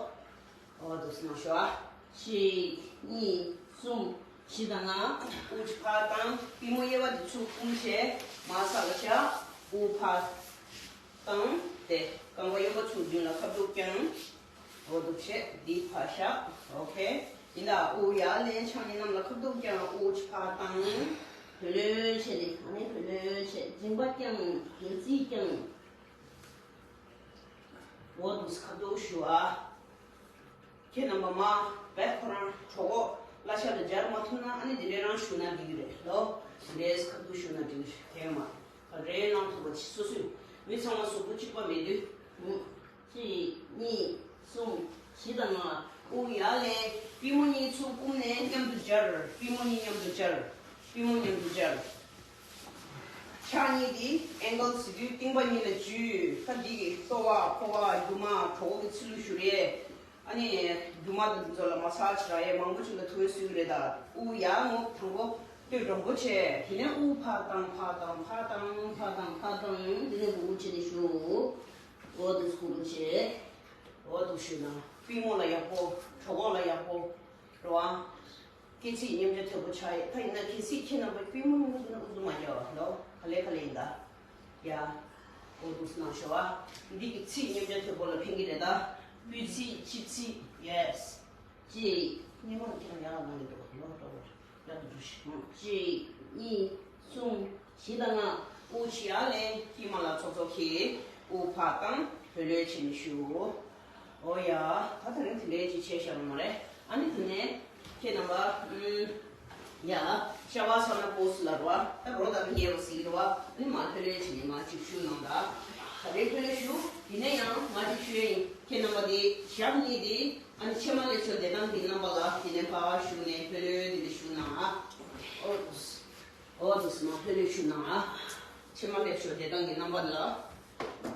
འོ་འདུག་སེ་གནང་ཤོག་ཨ། གཅིག་གཉིས་གསུམ། བཞི་དང་ལྔ། དབུགས་ཕར་བཏང་། པུས་མོ་གཡས་པ་དེ་ཚུར་བསྐུམ་བྱས། མར་ས་ལ་བཞག་དབུགས་ཕར་བཏང་། དེ་རྐང་པ་གཡོན་པ་ཚུར་མདུན་ལ་ཁ་ཐུག་བརྐྱང་། འོ་འདུག་བྱས་འདི་ཕར་བཞག་ཨོ་ཁེ། ཡིན་ད། དབུགས་ཡར་ལེན། ཕྱག་གཉིས་གནམ་ལ་ཁ་ཐུག་བརྐྱང་། དབུགས་ཕར་བཏང་། ལྷོད་ལྷོད་བྱས་ནས། ཨ་ནི་ལྷོད་ལྷོད་བྱས། མཇིང་པ་བརྐྱང་། སྒལ་ཚིགས་བརྐྱང་། འོ་འདུག་སེ་ཁ་ཐུག་བཞུགས་ཨ། ཁྱེད་རྣམ་པ་མ་བས་ཁོ་རང་གྲོད་ཁོག་གླ་ཆ་ལ་སྦྱར་མ་ཐུབ་ན། ཨ་ནི་འདི་འདྲས་རང་བཞུགས་ན་འགྲིག་གི་རེད་ལོ། འདི་འདྲས་ཁ་ཐུག་བཞུགས་ན་འགྲིག་གི་རེད། དེ་མ་ག་རེ་གནང་ཐུབ་པ་ཅིག་སོ་སོས། མི་ཚང་མ་གཟུགས་པོ་གཅིག་པ་མེད་དུས། གཅིག་གཉིས་གསུམ། བཞི་དང་ལྔ། དབུགས་ཡར་ལེན། པུས་མོ་གཉིས་ཚུར་བསྐུམ་ནས་མཉམ་དུ་སྦྱར། པུས་མོ་གཉིས་མཉམ་དུ་སྦྱར། པུས་མོ་མཉམ་དུ་སྦྱར། ཕྱག་གཉིས་དེ་ཨེང་གལ་ཟེར་དུས་རྟིང་པ་གཉིས་ལ་འཇུས། ད་འདི་གི་ལྟོ་བ་ཕོ་བ་རྒྱུ་མ་གྲོད་ཁོག་གི་ཚུལ་ལུ་བཞུར་ཡས། ཨ་ནི་རྒྱུ་མ་དང་འདི་ཚོ་ལ་མ་ཚ་ཆེ་ར་ཡས། མང་པོ་ཅིག་ལ་ཐུགས་སུ་རེད་ད། དབུགས་ཡར་རྔུབ། དང་པོ་སྟོད་འགྲམ་པོ་བྱས། དེ་ནས་དབུགས་ཕར་བཏང་། ཕར་བཏང་། ཕར་བཏང་། ཕར་བཏང་། ཕར་བཏང་། དེ་ནས་དབུགས་ཕྱི་ནས་ཞུ། འོ་འདུག་སེ་ཁུག་ལུ་བྱས། འོ་འདུག་ཞུ་ན་པུས་མོ་ལ་ཡག་པོ། གྲོད་ཁོག་ལ་ཡག་པོ་རེད་བ། སྐེ་ཚིགས་མཉམ་འཇོག་དོད་པོ་ཆགས་ཡོད། ད་ཡིན་ན་གལ་སྲིད་ཁྱེད་རྣམ་པ་པུས་མོ་རྔུབ་ཐུབ་ན་ཨུ་ཚུགས་མ་རྒྱག་ལོ། ག་ལེ་ག་ལེ་ཡིན་ད། ཡ། འོ་འདུག་སེ་གནང་ཤོག་ཨ། འདི་གི་ཚིགས་མཉམ་འཇོག་དོད་པོ་ལ་ཕན་གྱི་རེད་ད། སྤུས་ཚིགས། ཕྱི་ཚིགས། ཡེ་སི། གཅིག་སྙན་མོ་ཁྱེད་རང་ཡག་ལ་གནང་གི་འདུག་ལོ། ལྟོ་བ་ཡག་ཏུ་འགྲོ་ཤིག་གཅིག་གཉིས་གསུམ། བཞི་དང་ལྔ། དབུགས་ཕྱི་ཡར་ལེན། དཀྱིལ་མ་ལ་ཚོགས་ཚོགས་འཁྱེར། དབུགས་ཕར་བཏང་། ལྷོད་ལྷོད་བྱས་ནས་བཞུགས། ཨོ་ཡ། ད་དེ་རིང་དེ་འདྲའི་ཅིག་བྱས་བཞག་པ་མ་རེད། ཨ་ནི་དེ་ནས་ཁྱེད་རྣམ་པ། ཨུམ། ཡ། ཤ་བ་ས་ན་པོ་སི་ལ་རེད་བ། ད་རོ་དང་མི་ཉལ་བ་ཟིག་རེད་བ། ཨ་ནི་མར་ལྷོད་ལྷོད་བྱས་ནས་མར་ཅིག་བཞུགས་གནང་ད། ད་རེས་ལྷོད་ལྷོད་བཞུགས། ཡིན་ན་ཡང་མར་ཅིག་བཞུགས་ཡིན། ཁྱེད་རྣམ་པ་དེ་ཞབས་གཉིས་དེ། ཨ་ནི་ཕྱེ་མ་ལེབ་ཤོར་བསྡད་སྟངས་ཀྱི་རྣམ་པ་ལ་དེ་ནས་ཕར་བཞུགས་ནས་ལྷོད་ལྷོད་དེ་འདྲ་བཞུགས་གནང་ཨ། ཨོ། འོ་འདུག་སེ་མར་ལྷོད་ལྷོད་བཞུགས་གནང་ཨ། ཕྱེ་མ་ལེབ་ཤོར་བསྡད་སྟངས་ཀྱི་རྣམ་པ་ལ་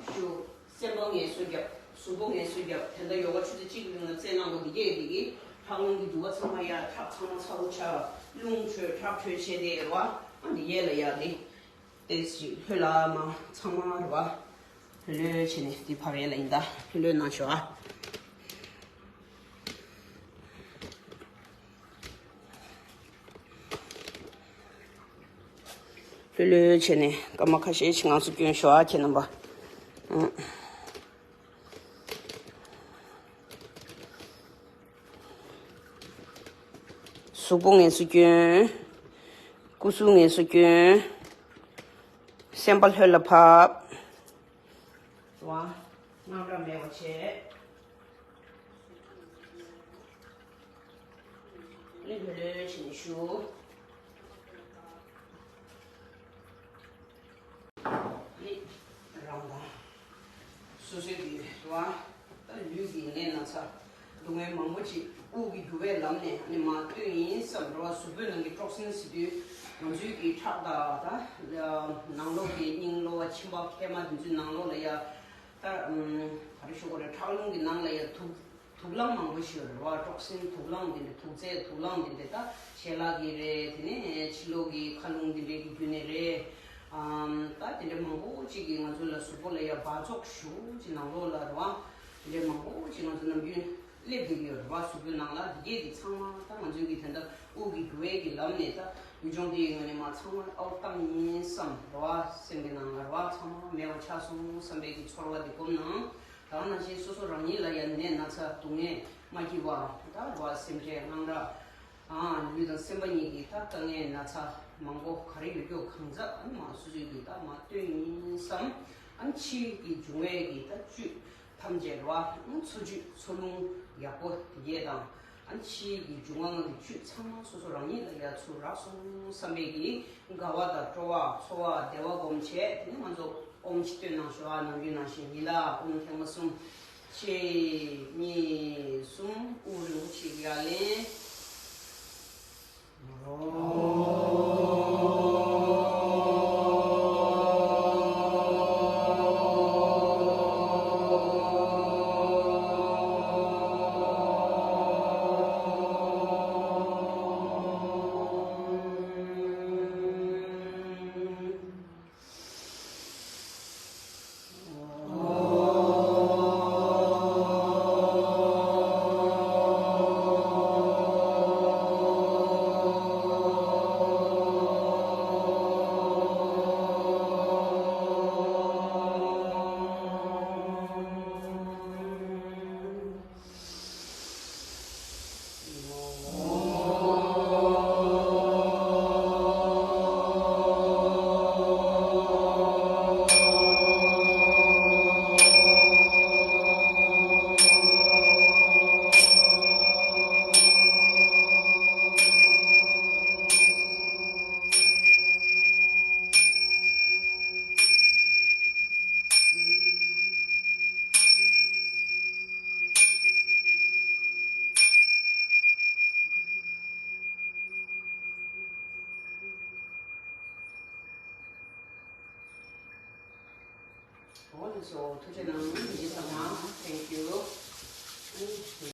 བཞུགས། སེམས་པ་ངལ་གསོ་རྒྱབ། གཟུགས་པོ་ངལ་གསོ་རྒྱབ། དེ་འདྲ་ཡོ་ག་ཆུ་ཚོད་གཅིག་གི་རིང་ལ་རྩེ་གནང་དགོས། འདི་གས་འདི་གི་ལྷགས་རླུང་གི་རྒྱུ་བ་ཚང་མ་ཡར་འཁྲབ། ཚང་མ་ཚ་བོ་ཆགས། རླུང་འཕྲོས་འཁྲབ་འཕྲོས་བྱས་ཏེ་རེད་བ། ཨ་འདི་གས་ལ་ཡར་འདི། ཏེ་ཞིག་ལྷོད་ལ་མ་ཚང་མ་རེད་བ། ལྷོད་ལྷོད་བྱས་ནས་འདི་ཕར་ཡས་ལ་ཡིན་ད། ལྷོད་ལྷོད་གནང་ཤོག་ཨ། ལྷོད་ལྷོད་བྱས་ནས་སྐར་མ་ཁ་ཤས་ཤིག་ངང་ཚུལ་སྐྱོན་ཤོག་ཨ། ཁྱེད་རྣམ་པ། ཨང་། གཟུགས་པོ་ངལ་གསོ་སྐྱོན། སྐུ་གཟུགས་ངལ་གསོ་སྐྱོན། སེམས་པ་ལྷོད་ལ་ཕབ། དབང་། དངངས་སྐྲག་མེད་པ་བྱས། ཨ་ནི་ལྷོད་ལྷོད་བྱས་ནས་བཞུགས། ཨ་ནི་རང་དང་། སོ་སོའི་གི་དབང་། ད་ལུས་ཀྱི་ནད་ན་ཚ། སྡུག་བསྔལ་མང་པོ་ཅིག་དབུགས་ཀྱི་རྒྱུ་བའི་ལམ་ནས་ཨ་ནི་མར་བཏོན་ཡིན་བསམ་འགྲོ་བ། གཟུགས་པོའི་ནང་གི་ཊོག་སིན་ཟེར་དུས་ང་ཚོའི་གི་ཁྲག་དང་། ད་ནང་ལོགས་ཀྱི་སྙིང་ལོ་བ། མཆིན་པ། མཁལ་མ། དེ་ཚོའི་ནང་ལོགས་ལ་ཡ། ད་ཨམ། ག་རེ་ཞུ་དགོས་རེད། ཁྲག་རླུང་གི་ནང་ལ་ཡ་དུག་དུག་རླངས་མང་པོ་ཞིག་ཡོད་རེད་བ། ཊོག་སིན་དུག་རླངས་དེ་འདྲ། དུག་རྫས་དུག་རླངས་དེ་འདྲ། ད་ཞལ་ལག་གི་རེད། དེ་ནས་ཕྱི་ལོགས་ཀྱི་མཁའ་རླུང་དེ་འདྲའི་གི་བརྒྱུད་ནས་རེད། ཨམ། ད་དེ་འདྲ་མང་པོ་ཅིག་གིས་ང་ཚོ་ལ་གཟུགས་པོ་ལ་ཡ་འབག་བཙོག་ཞེ་པོ་ཅིག་ནང་ལོགས་ལ་རེད་བ། དེ་འདྲ་མང་པོ་ཅིག་ང་ཚོ་ནམ་རྒྱུན་སླེབས་བསྡད་ཀྱི་ཡོད་རེད་བ། གཟུགས་པོའི་ནང་ལ། དེ་གས་དེ་ཚང་མ་ད་ང་ཚོའི་གི་དེ་འདྲ་དབུགས་ཀྱི་རྒྱུ་བའི་གི་ལམ་ནས། ད་ལུས་སྦྱོང་དེའི་ངོས་ནས་མར་ཚང་མ་ཨའུཊ་བཏང་ཡིན་བསམ་རེད་བ། སེམས་ཀྱི་ནང་ལ་རེད་བ། ཚང་མ་མེད་པ་ཆགས་སོང་བསམ་པའི་གི་ཚོར་བ་དེ་སྒོམ་གནང་། ད་ག་ནང་བཞིན་སོ་སོ་རང་ཉིད་ལ་ཡང་ནད་ན་ཚ་སྡུག་བསྔལ་མ་སྐྱིད་པ། ད་རེད་བ། སེམས་ཁྲལ་དངངས་སྐྲག་ཨ། ལུས་དང་སེམས་པ་གཉིས་ཀྱི་ད་དཀའ་ངལ་ན་ཚ་མང་པོ་ག་རེ་ཡོད་རྒྱུ་གང་ཟག་ཨ་ནི་མར་སོ་སོའི་གི་ད་མར་བཏོན་ཡིན་བསམ། ཨ་ནི་ཕྱིའི་གི་འབྱུང་བའི་གི་ད་བཅུད་ཐམས་ཅད་རེད་བ། ཨ་ནི་འཚོ་བཅུད་འཚོ་རླུང་ཡག་པོ་དེ་གས་དང་། ཨ་ནི་ཕྱིའི་གི་འབྱུང་བ་ལྔ་གི་བཅུད་ཚང་མ་སོ་སོ་རང་ཉིད་ལ་ཡར་ཚུར་རག་སོང་བསམ་པའི་གི་དགའ་བ་དང་སྤྲོ་བ། ཚོར་བ། བདེ་བ་སྒོམ་བྱས། དེ་ནས་ང་ཚོ་ཨོམ་ཅིག་བཏོན་གནང་ཤོག་ཨ། ནམ་རྒྱུན་ནང་བཞིན་ཡིན་ད། ཨོམ་ཐེངས་མ་གསུམ། གཅིག་གཉིས་གསུམ། དབུགས་རིང་པོ་ཅིག་ཡར་ལེན། ཨོ། གྲོགས་ལ་སོ་ཐུགས་རྗེ་གནང་། ཡིན་ཙམ་ན། Thank you།